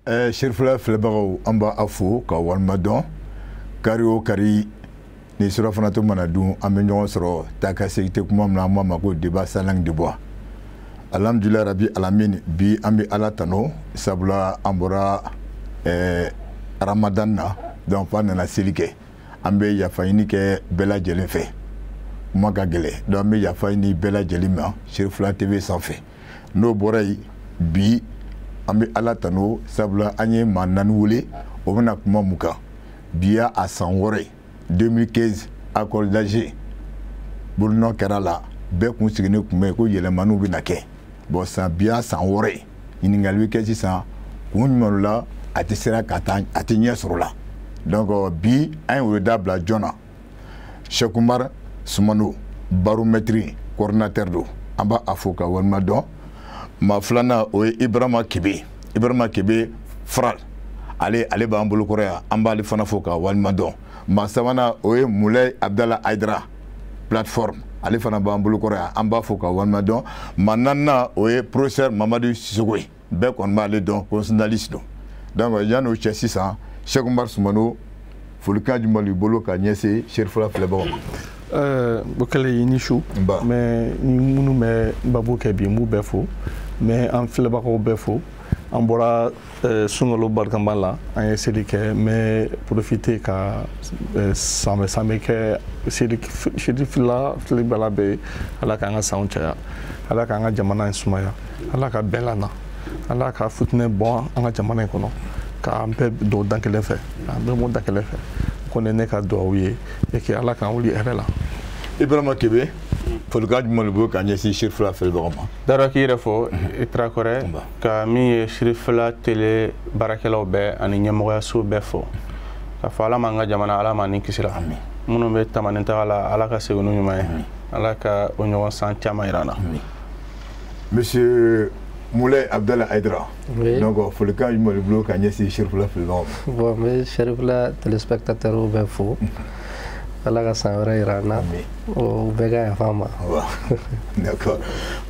Cherifla filɛbagaw, an b'a fo ka walima dɔn. Kari o kari ni surafana to mana dun, an bɛ ɲɔgɔn sɔrɔ taa ka segin tɛ kuma min na, an b'a ma ko débat sans langue de bois. Alhamdulilayi rabi alamin, bi an bɛ Ala tanu, sabula an bɔra Ramadan na, donc f'an nana seli kɛ. An bɛ yafa ɲini kɛ bɛɛ lajɛlen fɛ, kuma ka gɛlɛn, donc an bɛ yafa ɲini bɛɛ lajɛlen ma Cherifla TV sanfɛ. N'o bɔra yen, bi an bɛ Ala tanu, sabula an ye maa 4 wele, o bɛna kuma mun kan? Bi y'a a san 6 ye, 2015 accord d'Alger bolonɔ kɛra la, bɛɛ kun sigilen tun bɛ ko yɛlɛmaniw bɛna kɛ. Bon, san bi y'a san 6 ye, ɲininkali bɛ kɛ sisan, kun jumɛn la a tɛ sera ka taa, a tɛ ɲɛ sɔrɔ la? Donc bi an ye o da bila jɔn na? Cheikh Oumar Soumano, baromètre coordinateur don, an b'a fo ka walima dɔn. Maa filanan, o ye Ibrahima Kebe, Ibrahima Kebe Faral, ale b'an bolokɔrɔ yan, an b'ale fana fo ka walima dɔn. Maa sabanan, o ye Moulay Abdallah Aydara, plateforme, ale fana b'an bolokɔrɔ yan, an b'a fo ka walima dɔn. Maa naaninan, o ye professeur Mamadu Sisoko ye, bɛɛ kɔni b'ale dɔn, constitutionnaliste don. Donc yan'o cɛ sisan, Cheikh Oumar Soumano, folikan jumɛn b'i bolo ka ɲɛsin Cherifla filɛbagaw ma? Bukele, i ni su. Mais ni minnu bɛ babu kɛ bi, n b'u bɛɛ fo, mais an filɛbagaw bɛɛ fo. An bɔra sunkalo barikama la, an ye seli kɛ. N bɛ profiter ka sanbɛ sanbɛ kɛ seli fila filibala bɛ. Ala k'an ka sanw caya, Ala k'an ka jamana in sumaya, Ala ka bɛn lana, Ala ka futinɛ bɔ an ka jamana in kɔnɔ, k'an bɛɛ don da kelen fɛ, k'an bɛɛ bɔ da kelen fɛ. Ko ne ka duwawu ye et que Ala k'an wuli hɛrɛ la. Ibrahima Kebe, folikan jumɛn de bolo ka ɲɛsin Cherifla filɛbagaw ma? Dara, k'i yɛrɛ fo i Tarakɔrɛ, ka min ye Cherifla télé baarakɛlaw bɛɛ ani ɲɛmɔgɔyaso bɛɛ fo, k'a fɔ Ala m'an ka jamana, Ala m'an ni kisira. Minnu bɛ tamani taga la, Ala ka segin n'u ɲuman ye, Ala ka o ɲɔgɔn san caman yira an na. Monsieur Moulay Abdallah Aydara, donc folikan jumɛn de bolo ka ɲɛsin Cherifla filɛbagaw ma? Bon, n bɛ Cherifla téléspectateurs bɛɛ fo. Ala ka san wɛrɛ yira an na. O bɛɛ ka yafa an ma. D'accord.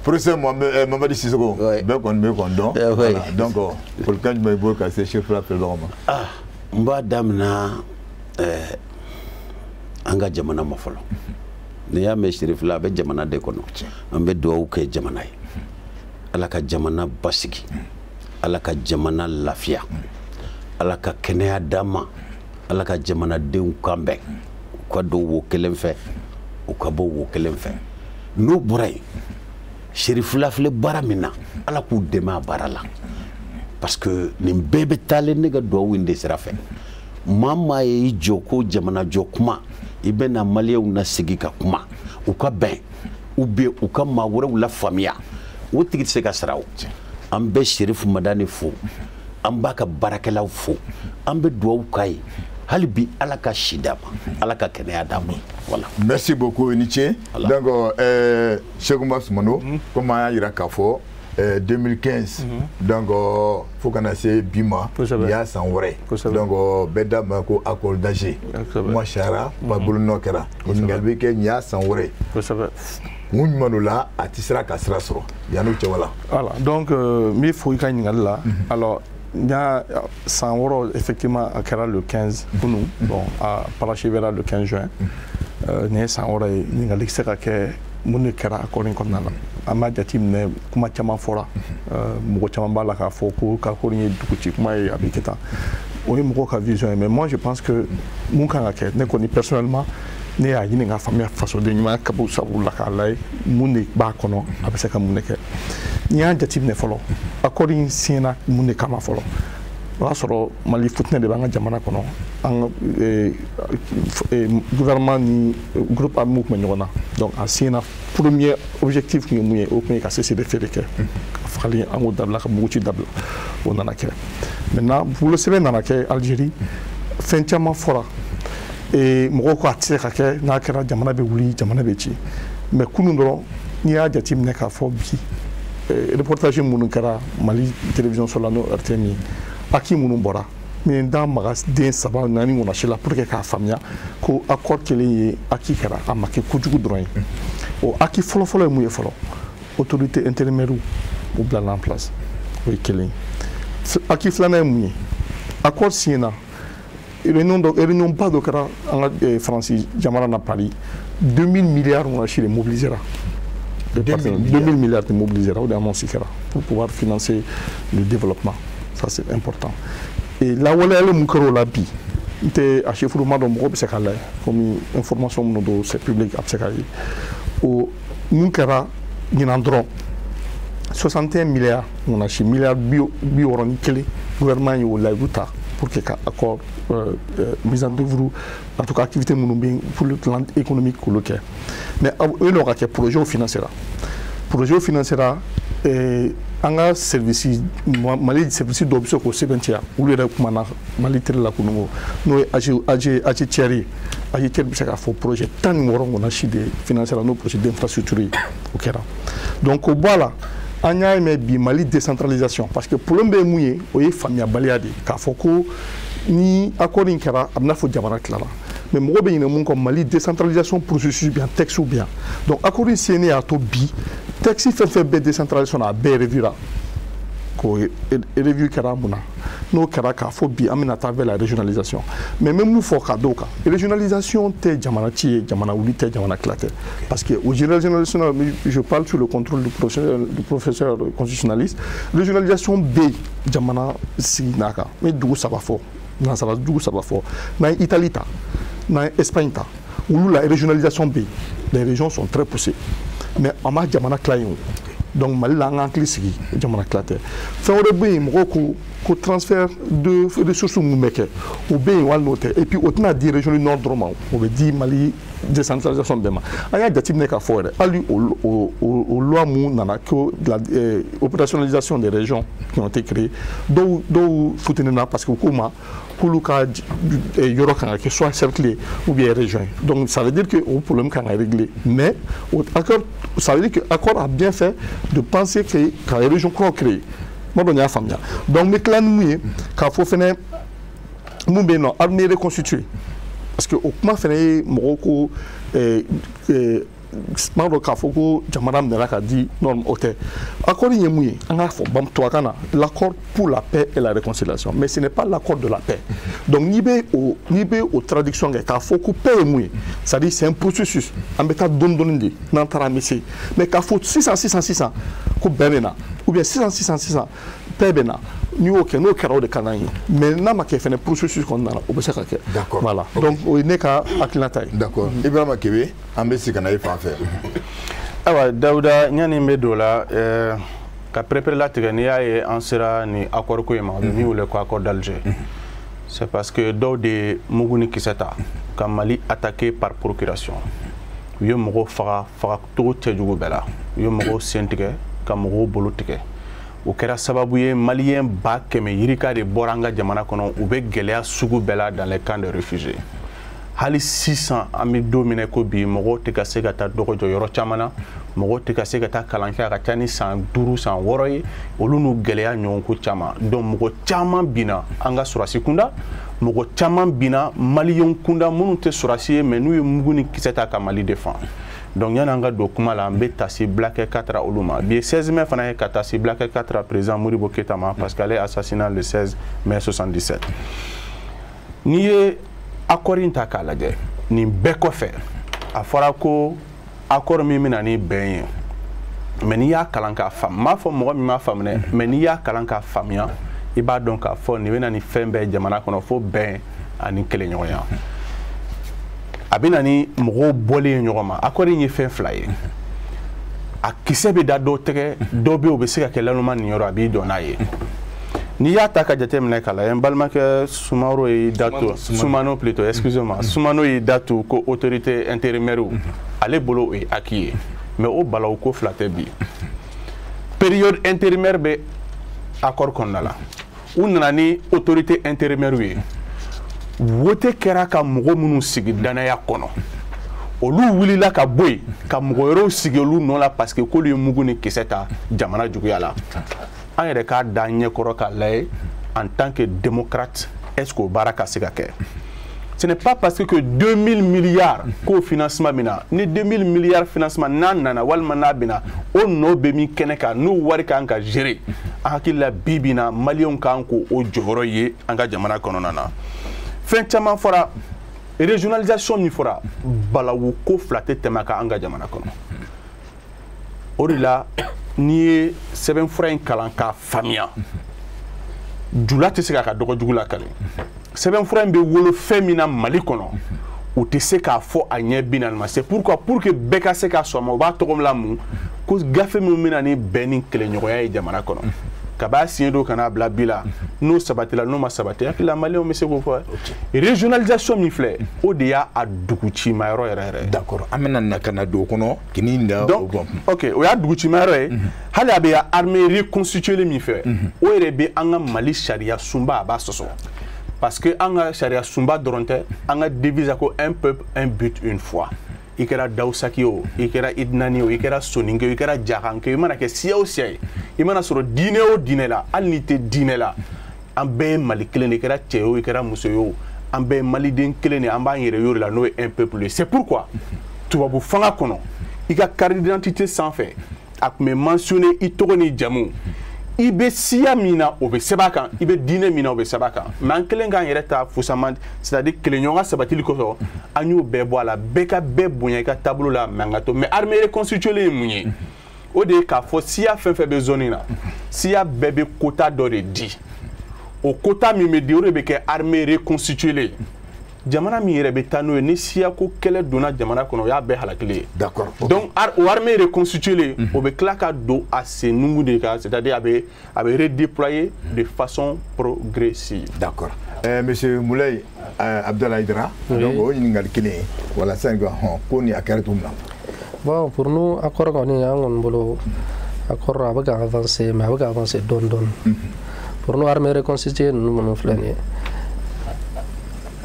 Professeur Mamadi Sissoko, bɛɛ kɔni bɛ kɔni dɔn. Donc folikan jumɛn b'i bolo ka se Cherifla filɛbagaw ma? Ah, n b'a daminɛ an ka jamana ma fɔlɔ. N'i y'a mɛn Cherifla, a bɛ jamana de kɔnɔ. An bɛ dugawu kɛ jamana ye. Ala ka jamana basigi. Ala ka jamana lafiya. Ala ka kɛnɛya d'an ma. Ala ka jamanadenw kan bɛn. U ka don wo kelen fɛ, u ka bɔ wo kelen fɛ. N'o bɔra yen, Cherifla filɛ baara min na, Ala k'u dɛmɛ a baara la, parce que nin bɛɛ bɛ taalen ne ka duwawu in de sira fɛ. Maa maa ye i jɔ ko jamana jɔ kuma, i bɛ na maliyɛnw na sigi ka kuma, u ka bɛn, ou bien u ka maa wɛrɛw la faamuya, o tigi tɛ se ka sara. O an bɛ Cherif Madani fo, an b'a ka baarakɛlaw fo, an bɛ duwawu k'a ye hali bi, Ala ka si d'a ma, Ala ka kɛnɛya d'a ma. Voilà. Merci beaucoup, i ni ce. Donc Cheikh Oumar Soumano, comme an y'a yira k'a fɔ 2015, donc fo kana se bi ma, nin y'a san wɛrɛ. Donc bɛɛ da ma ko accord d'Alger kuma siyara, kuma bolonɔ kɛra, ɲininkali bɛ kɛ, nin y'a san wɛrɛ ye, kun jumɛn de la a tɛ sera ka sira sɔrɔ yan'o cɛ wala? Voilà, donc n b'i fo i ka ɲininkali la. Alors, n y'a san 6, effectivement, a kɛra le 15 kunun. Bon, a parachevera le 15 juin. Nin ye san 6 ye. Ɲininkali bɛ se ka kɛ, mun de kɛra accord in kɔnɔna la? An b'a jateminɛ, kuma caman fɔra, mɔgɔ caman b'a la k'a fɔ ko accord in ye duguci kuma ye, a bɛ kɛ tan. O ye mɔgɔw ka vision ye, mais moi je pense que mun kan ka kɛ, ne kɔni personnellement, ne y'a ɲini k'a faamuya fasoden ɲuman kabu sabu la, k'a lajɛ mun de b'a kɔnɔ, a bɛ se ka mun de kɛ. N'i y'a jateminɛ fɔlɔ, accord in signera mun de kama fɔlɔ? O y'a sɔrɔ Mali futinɛ de b'an ka jamana kɔnɔ, an ka gouvernement ni groupe armé tun bɛ ɲɔgɔn na. Donc a signera, premier objectif tun ye mun ye? O tun ye ka cessez-le-feu de kɛ, ka fagali an k'o dabila, ka muguci dabila. O nana kɛ. Maintenant, bolosɛbɛn nana kɛ Algérie, fɛn caman fɔra, mɔgɔw ko a tɛ se ka kɛ, n'a kɛra jamana bɛ wuli, jamana bɛ ci. Mais kunun dɔrɔn, n'i y'a jateminɛ k'a fɔ bi reportage minnu kɛra Mali télévision so la, n'o RTM ye, acquis minnu bɔra, n ye n da maga den saba naani ŋɔnɔsi la pour que k'a faamuya ko accord kelen ye acquis kɛra, a ma kɛ kojugu dɔrɔn ye. O acquis fɔlɔfɔlɔ ye mun ye fɔlɔ? Autorité intérimaire u bilala en place, o ye kelen ye. Acquis filanan ye mun ye? Accord signé na, réunion ba dɔ kɛra an ka Faransi jamana na, Paris. 2000 milliards on a de mobilisera. 2000 milliards de mobilisera, o de annonce kɛra pour pouvoir financer le développement. Ça, c'est important. Et lawaleyali mun kɛra o la bi, n tɛ a chiffre ma dɔn, mɔgɔ bɛ se k'a lajɛ comme information minnu don, c'est public, a bɛ se k'a ye. O mun kɛra ɲinan dɔrɔn, 61 milliards on a si milliards 61, gouvernement y'o layidu ta pour que ka accord mise en œuvre, en tout cas activité minnu bɛ yen pour le plan économique, k'olu kɛ. Mais o ka kɛ, projet financera, projet financera. An ka service, Mali service dɔw bɛ se k'o sɛbɛntiya, olu yɛrɛ kumana Mali télé la kununko, n'o ye AG AG ye. AG bɛ se k'a fɔ projet 16 kɔnɔ si de financera, n'o projet d'infrastructure ye, o kɛra. Donc o bɔ a la, an y'a mɛn bi Mali décentralisation, parce que problème bɛ mun ye? O ye faamuyabaliya de ye, k'a fɔ ko ni accord in kɛra, a bɛna fɔ jamana tilala. Mais mɔgɔ bɛ ɲinɛ mun kɔ? Mali décentralisation processus bɛ yan, texte bɛ yan. Donc accord in signé y'a to bi texte fɛn fɛn bɛ décentralisation na, a bɛɛ revue k'o revue kɛra. Mun na n'o kɛra? K'a fɔ bi an bɛna taa vers la régionalisation. Mais n bɛ mun fɔ ka d'o kan? Régionalisation tɛ jamana ci ye, jamana wuli tɛ, jamana tila tɛ, parce que o régionalisation, je parle sous le contrôle du professeur constitutionnaliste, régionalisation bɛ yen jamana sigi n'a kan. N bɛ dugu saba fɔ, nansara dugu saba fɔ. N'an ye Italie ta, n'an ye Espagne ta, olu la régionalisation bɛ yen, les régions sont très poussées, mais an ma jamana tila yen o. Donc Mali la, an k'an hakili sigi, jamana tila tɛ. Fɛn wɛrɛ bɛ yen, mɔgɔw ko ko transfert de ressources mun bɛ kɛ, o bɛ yen wali n'o tɛ. Et puis o tɛna di région du nord dɔrɔn ma, o bɛ di Mali décentralisation bɛɛ ma. An y'a jateminɛ k'a fɔ yɛrɛ, hali o loi mun nana ko la opérationnalisation des régions qui ont été créées, dɔw futinɛna parce que u k'u ma k'olu ka yɔrɔ kan ka kɛ soit cercle ye ou bien région ye. Donc ça veut dire que o problème kan ka régler. Mais o accord, ça veut dire que accord a bien fait de penser que ka région kuraw créer. Ma dɔn y'a faamuya. Donc n bɛ tila ni mun ye k'a fɔ fɛnɛ, mun bɛ yen nɔ, armée reconstituée, parce que o kuma fɛnɛ ye mɔgɔw ko m'a dɔn k'a fɔ ko jamana minɛra ka di. Non, o tɛ. Accord in ye mun ye? An k'a fɔ tubabukan na, l'accord pour la paix et la réconciliation, mais ce n'est pas l'accord de la paix. Donc n'i bɛ o traduction kɛ k'a fɔ ko paix ye mun ye, c'est à dire c'est un processus, an bɛ taa dɔɔni dɔɔni de, n'an taara an bɛ se. Mais k'a fɔ sisan sisan sisan ko bɛn bɛ na, ou bien sisan sisan sisan paix bɛ na, n'i y'o kɛ, n'o kɛra, o de ka d'an ye. Mais n'a ma kɛ fɛnɛ, processus kɔnɔna na, o bɛ se ka kɛ. Voilà, donc o ye ne ka hakilinata ye. D'accord. Ibrahima Kebe, an bɛ segin ka na e fan fɛ. Ayiwa Dawuda, ɲani n bɛ don o la, ka perepere latigɛ, n'i y'a ye an sera nin accord ko in ma, o bɛ min wele ko accord d'Alger, c'est parce que dɔw de ye mugu ni kisɛ ta ka Mali attaquer par procuration. U ye mɔgɔw faga fagacogo cɛjugu bɛɛ la, u ye mɔgɔw sen tigɛ, ka mɔgɔw bolo tigɛ. O kɛra sababu ye maliyɛn 100 000 yirika de bɔra an ka jamana kɔnɔ, u bɛ gɛlɛya sugu bɛɛ la dans les camps de réfugiés. Hali sisan an bɛ don min na ko bi, mɔgɔw tɛ ka se ka taa dɔgɔ jɔ yɔrɔ caman na, mɔgɔw tɛ ka se ka taa kalan kɛ, a ka ca ni san 5, san 6 ye, olu n'u gɛlɛya ɲɔgɔnko caman. Donc mɔgɔ caman binna an ka sɔrɔsi kunda, mɔgɔ caman binna maliyɛn kunda minnu tɛ sɔrɔsi ye, mais n'u ye mugu ni kisɛ ta ka Mali défend. Donc yanni an ka don kuma la, an bɛ tasi bila kɛ ka olu ma. Bi ye 16 mai fana ye, ka tasi bila kɛ ka président Modibo Keyita ma, parce que ale assassiné le 16 mai 77. N'i ye accord in ta k'a lajɛ, nin bɛɛ kɔfɛ, a fɔra ko accord min bɛna ni bɛn ye, mais n'i y'a kalan k'a faamu, n m'a fɔ mɔgɔ min m'a faamu dɛ, mais n'i y'a kalan k'a faamuya, i b'a dɔn k'a fɔ nin bɛna ni fɛn bɛɛ jamana kɔnɔ fo bɛn ani kelenɲɔgɔnya. A bɛ na ni mɔgɔw bɔlen ye ɲɔgɔn ma. Accord in ye fɛn fila ye: a kisɛ bɛ da dɔw tɛgɛ, dɔw bɛ yen o bɛ se ka kɛ laloma nin yɔrɔ, a b'i dɔn n'a ye. N'i y'a ta ka jateminɛ k'a lajɛ, n balimakɛ Sumaworo y'i da to, Sumano plutôt, excusez-moi, Sumano y'i da to ko autorité intérimaire, ale bolo o ye acquis ye, mais o balawu ko fila tɛ bi. Période intérimaire bɛ accord kɔnɔna la, u nana ni autorité intérimaire ye, wote kɛra ka mɔgɔ minnu sigi danaya kɔnɔ, olu wulila ka bɔ yen ka mɔgɔ wɛrɛw sigi olu nɔ la, parce que k'olu ye mugu ni kisɛ ta jamana juguya la. An yɛrɛ k'a da ɲɛkɔrɔ k'a lajɛ, en tant que démocrate, est ce que o baara ka se ka kɛ? Ce n'est pas parce que 2000 milliards k'o financement bɛ na, ni 2000 milliards financement n'a nana walima n'a bɛ na, o nɔ bɛ min kɛnɛ kan, n'o wari kan ka gérer, an hakili la bi bi in na, maliyɛnw kan k'o jɔyɔrɔ ye an ka jamana kɔnɔna na. Fɛn caman fɔra, régionalisation min fɔra, balawu ko fila tɛ tɛmɛ a kan an ka jamana kɔnɔ. O de la, n'i ye sɛbɛnfura in kalan k'a faamuya, jula tɛ se k'a ka dɔgɔ jugu lakale. Sɛbɛnfura in bɛ wolo fɛn min na Mali kɔnɔ, u tɛ se k'a fɔ a ɲɛ 40 ma. C'est pourquoi, pour que bɛɛ ka se ka sɔn a ma, u b'a tɔgɔ la mun ko gafe min bɛ na ni bɛn ni kɛlɛɲɔgɔnya ye jamana kɔnɔ, kab'a siɲɛ don ka n'a bila bi la, n'o sabatila, n'o ma sabati, hakili la maliyɛnw bɛ se k'o fɔ. Régionalisation min filɛ, o de y'a dugucima yɔrɔ yɛrɛ yɛrɛ. D'accord, an bɛna na ka na don o kɔnɔ kini da. Donc ok, o y'a dugucima yɔrɔ ye. Hali a bɛ armée reconstituée min fɛ, o yɛrɛ bɛ an ka Mali sariya sunba, a b'a sɔsɔ, parce que an ka sariya sunba dɔrɔn tɛ, an ka devise ko "un peuple, un but, une foi". I kɛra Dawusaki o, i kɛra Idnani o, i kɛra Soninke o, i kɛra Jakanke o, i mana kɛ siya o siya ye, i mana sɔrɔ diinɛ o diinɛ la, hali n'i tɛ diinɛ la, an bɛɛ ye Mali kelen de. I kɛra cɛ ye o, i kɛra muso ye o, an bɛɛ ye maliden kelen de, an b'an yɛrɛ y'o de la, n'o ye un peuple ye. C'est pourquoi tubabu fanga kɔnɔ, i ka carte d'identité sanfɛ, a tun bɛ mentionner i tɔgɔ n'i jamu, i bɛ siya min na, o bɛ sɛbɛn a kan, i bɛ diinɛ min na, o bɛ sɛbɛn a kan. Mais an kɛlen k'an yɛrɛ ta fusama, c'est à dire kelenɲɔgɔn sabatili kosɔn, an y'o bɛɛ bɔ a la. Bɛɛ ka bɛɛ bonya i ka taabolo la. Mais an ka to, mais armée reconstituée ye mun ye? O de ye k'a fɔ siya fɛn fɛn bɛ zone na, siya bɛɛ bɛ quota dɔ de di. O quota min bɛ di, o de bɛ kɛ armée reconstituée. Jamana min yɛrɛ bɛ taa n'o ye, ni siyako kɛlɛ donna jamana kɔnɔ, o y'a bɛɛ halakili ye. Donc o armée reconstituée, o bɛ tila ka don a sen nugu de kan, c'est à dire a bɛ redéployer de façon progressive. D'accord. Monsieur Moulay Abdoulaye Dra, donc o ɲininkali kelen ye wala sisan ko hɔn ko nin a kɛra cogo min na. Bon, pour nous, accord kɔni, an kɔni bolo, accord a bɛ ka avancer, mais a bɛ ka avancer dɔɔni dɔɔni. Pour nous, armée reconstituée ninnu minnu filɛ nin ye,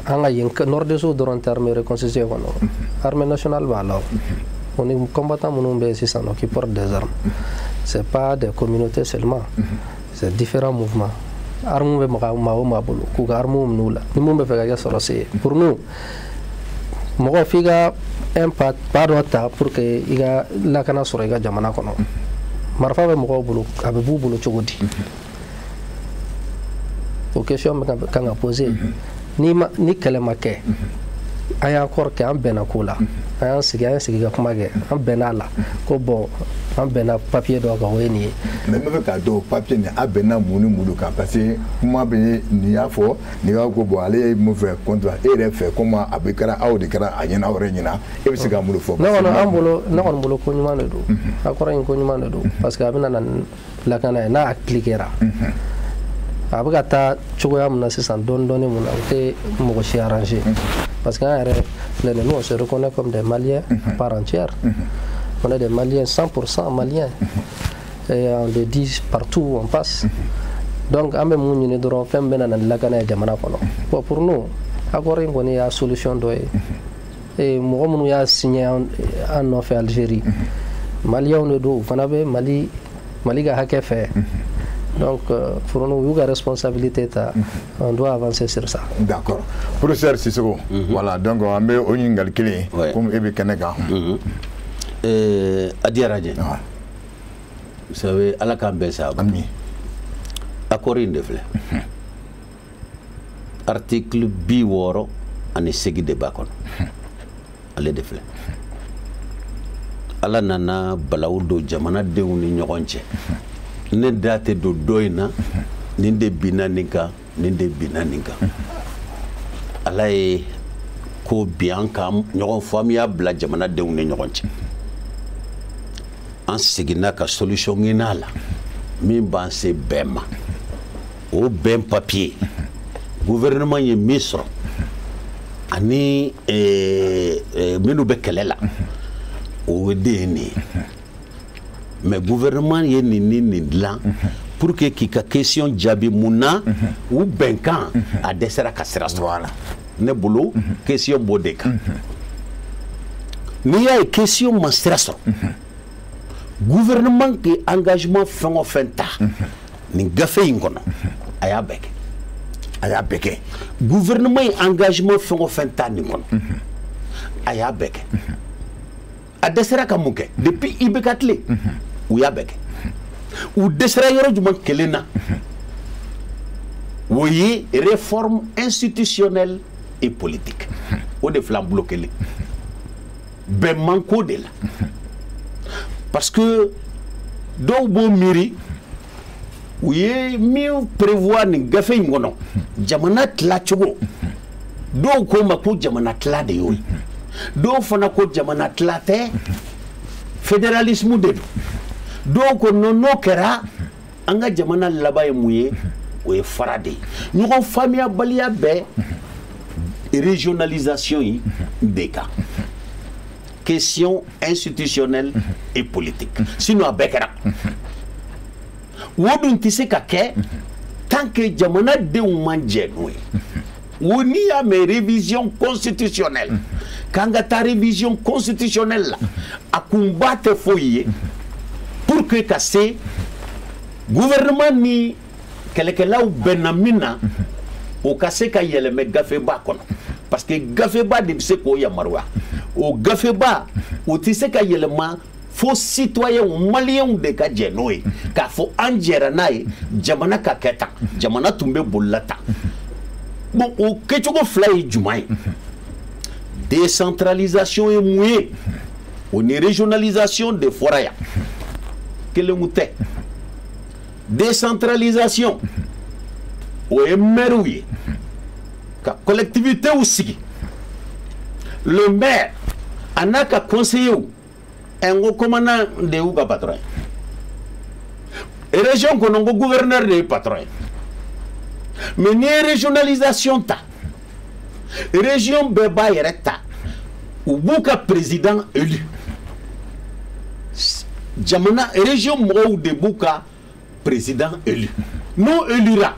an ka yen nord-est dɔrɔn tɛ armée reconstituée kɔnɔ, armée nationale b'a la. O ni combattant minnu bɛ yen sisan nɔ, qui portent des armes, c'est pas des communautés seulement, c'est différents mouvements. Armes bɛ maga maa o maa bolo, k'u ka armes minɛ u la, ni mun bɛ fɛ ka kɛ sɔrɔsi ye, pour nous, mɔgɔ f'i ka un pas pas dɔ ta pour que i ka lakana sɔrɔ i ka jamana kɔnɔ. Marifa bɛ mɔgɔw bolo, a bɛ b'u bolo cogo di? O question bɛ kan ka poser. Ni ma ni kɛlɛ ma kɛ, an y'a accord kɛ, an bɛnna ko la, an y'an sigi, an ye sigi ka kuma kɛ, an bɛnna a la ko bon, an bɛnna papier dɔ kan, o ye nin ye. Mais n bɛ fɛ k'a dɔn, papier nin, a bɛnna mun ni mun de kan? Parce que kuma bɛ nin y'a fɔ nin b'a ko bon, ale ye mun fɛ contre e yɛrɛ fɛ, komi a bɛ kɛra aw de kɛra a ɲɛna, aw yɛrɛ ɲɛna, e bɛ se ka mun de fɔ? Ne kɔni an bolo, ne kɔni bolo, ko ɲuman de don. Accord in, ko ɲuman de don, parce que a bɛ na ni lakana ye n'a appliquera. A bɛ ka taa cogoya min na sisan, dɔɔni dɔɔni mun na, o tɛ mɔgɔ si arranger, parce que an yɛrɛ filɛ nin, nous, on se reconnaît comme des Maliens à part entière. On est des Maliens, 100% Maliens, et on le dit partout où on passe. Donc an bɛ mun ɲini dɔrɔn? Fɛn min bɛ na ni lakana ye jamana kɔnɔ. Bon, pour nous, accord in kɔni y'a solution dɔ ye. Et mɔgɔ minnu y'a signé an nɔfɛ Algérie, Maliens de don, u fana bɛ Mali ka hakɛ fɛ. Donc, pour nous, u y'u ka responsabilité ta, on doit avancer sur ça. D'accord. Professeur Sissoko, voilà, donc an bɛ o ɲininkali kelen ye, komi e bɛ kɛnɛ kan. A diyara n ye. Vous savez, Ala k'an bɛn sa. Ami. Accord in de filɛ. Article 68 de b'a kɔnɔ. Ale de filɛ. Ala nana balawu don jamanadenw ni ɲɔgɔn cɛ. Ne da tɛ don dɔ in na, nin de binna nin kan, nin de binna nin kan. Ala ye ko bi an ka ɲɔgɔn faamuya bila jamanadenw ni ɲɔgɔn cɛ. An seginna ka solution ɲini a la min b'an se bɛn ma. O bɛn papier, gouvernement ye min sɔrɔ ani minnu bɛ kɛlɛ la, o de ye nin ye. Mais gouvernement ye nin ni nin dilan pour que k'i ka question jaabi, mun na u bɛnkan a dɛsɛra ka sira sɔrɔ? Ne bolo, question b'o de kan. N'i y'a ye question ma sira sɔrɔ, gouvernement ke engagement fɛn o fɛn ta nin gafe in kɔnɔ, a y'a bɛɛ kɛ. A y'a bɛɛ kɛ. Gouvernement ye engagement fɛn o fɛn ta nin kɔnɔ, a y'a bɛɛ kɛ. A dɛsɛra ka mun kɛ? Depuis IBK tile, u y'a bɛɛ kɛ. U dɛsɛra yɔrɔ jumɛn kelen na? O ye réforme institutionnelle et politique. O de filɛ an bolo kelen. Bɛn man ko de la. Parce que dɔw b'o miiri, u ye min prévoir nin gafe in kɔnɔ, jamana tilacogo, dɔw ko ma ko jamana tila de y'o ye, dɔw fana ko jamana tila tɛ, fédéralisme de don. Dɔw ko non, n'o kɛra an ka jamana laban ye mun ye? O ye fara de ye. Ɲɔgɔn faamuyabaliya bɛ régionalisation in de kan, question institutionnelle et politique. Sinon a bɛɛ kɛra. O dun tɛ se ka kɛ tant que jamanadenw man jɛ n'o ye. O n'i y'a mɛn révision constitutionnelle, k'an ka taa révision constitutionnelle la, a kunba tɛ foyi ye pour que ka se gouvernement ni kɛlɛkɛlaw bɛnna min na, o ka se ka yɛlɛmɛ gafeba kɔnɔ, parce que gafeba de bɛ se k'o yamaruya. O gafeba, o tɛ se ka yɛlɛma fo citoyenw, maliyɛnw de ka jɛ n'o ye, k'a fɔ an jɛra n'a ye, jamana ka kɛ tan, jamana tun bɛ bolila tan. Bon, o kɛcogo fila ye jumɛn ye? Décentralisation ye mun ye? O ni régionalisation de fɔra yan, kelenw tɛ. Décentralisation, o ye maires ye ka collectivités sigi, le maire a n'a ka conseillers, n ko commandant de y'u ka patron ye. Région kɔnɔ, n ko gouverneur de ye patron ye. Mais n'i ye régionalisation ta, région bɛɛ b'a yɛrɛ ta, u b'u ka président élu. Jamana région mɔgɔw de b'u ka président élu. N'o élura,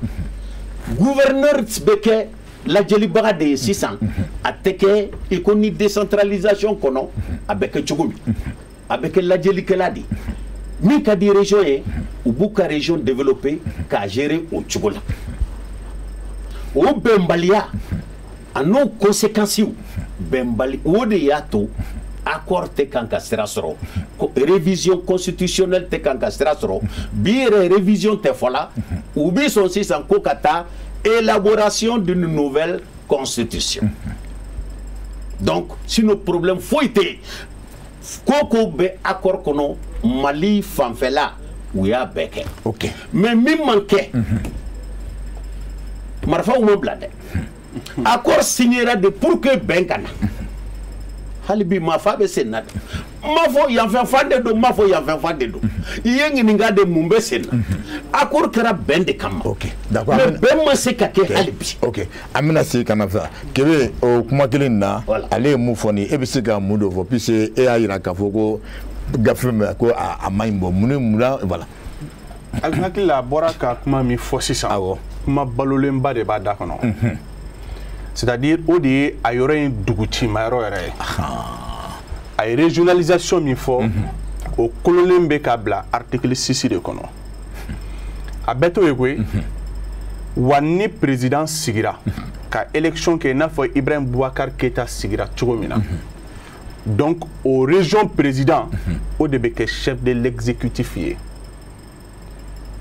gouverneur bɛ kɛ lajɛlibaga de ye sisan. A tɛ kɛ i ko ni décentralisation kɔnɔ a bɛ kɛ cogo min, a bɛ kɛ lajɛlikɛla de ye. Min ka di région ye, u b'u ka région développer k'a gérer o cogo la. O bɛnbaliya a n'o conséquences bɛnbali, o de y'a to accord tɛ kan ka sira sɔrɔ, révision constitutionnelle tɛ kan ka sira sɔrɔ. Bi yɛrɛ, révision tɛ fɔ la, u bɛ sɔn sisan ko ka taa élaboration d'une nouvelle constitution. Donc sinon problème foyi tɛ yen. Ko ko bɛ accord kɔnɔ, Mali fanfɛla, u y'a bɛɛ kɛ. Mais min man kɛ, marifaw ma bila dɛ. Accord signera de pour que bɛn ka na. Hali bi marifa bɛ sen na dɛ. N m'a fɔ yanfɛn fan de don, n m'a fɔ yanfɛn fan de don. I ye ɲininka de mun bɛ sen na. Accord kɛra bɛn de kama. Ok, d'accord. Mais bɛn ma se ka kɛ hali bi. Ok, an bɛna segin ka na sa. Kebe, o kuma kelen in na, ale ye mun fɔ nin ye, e bɛ se ka mun de fɔ, puisque e y'a jira k'a fɔ ko gafe min ko a ma ɲi bɔ mun ni mun na, voilà. A hakili la, a bɔra ka kuma min fɔ sisan. Awɔ. Kuma balolenba de b'a da kɔnɔ. C'est-à-dire o de ye a yɔrɔ in dugucima yɔrɔ yɛrɛ ye. A ye régionalisation min fɔ, o kololen bɛ ka bila article 6 de kɔnɔ. A bɛɛ t'o ye koyi. Wa ni président sigira ka élection kɛ, i n'a fɔ Ibrahim Boubacar Keïta sigira cogo min na, donc o région président, o de bɛ kɛ chef de l'exécutif ye.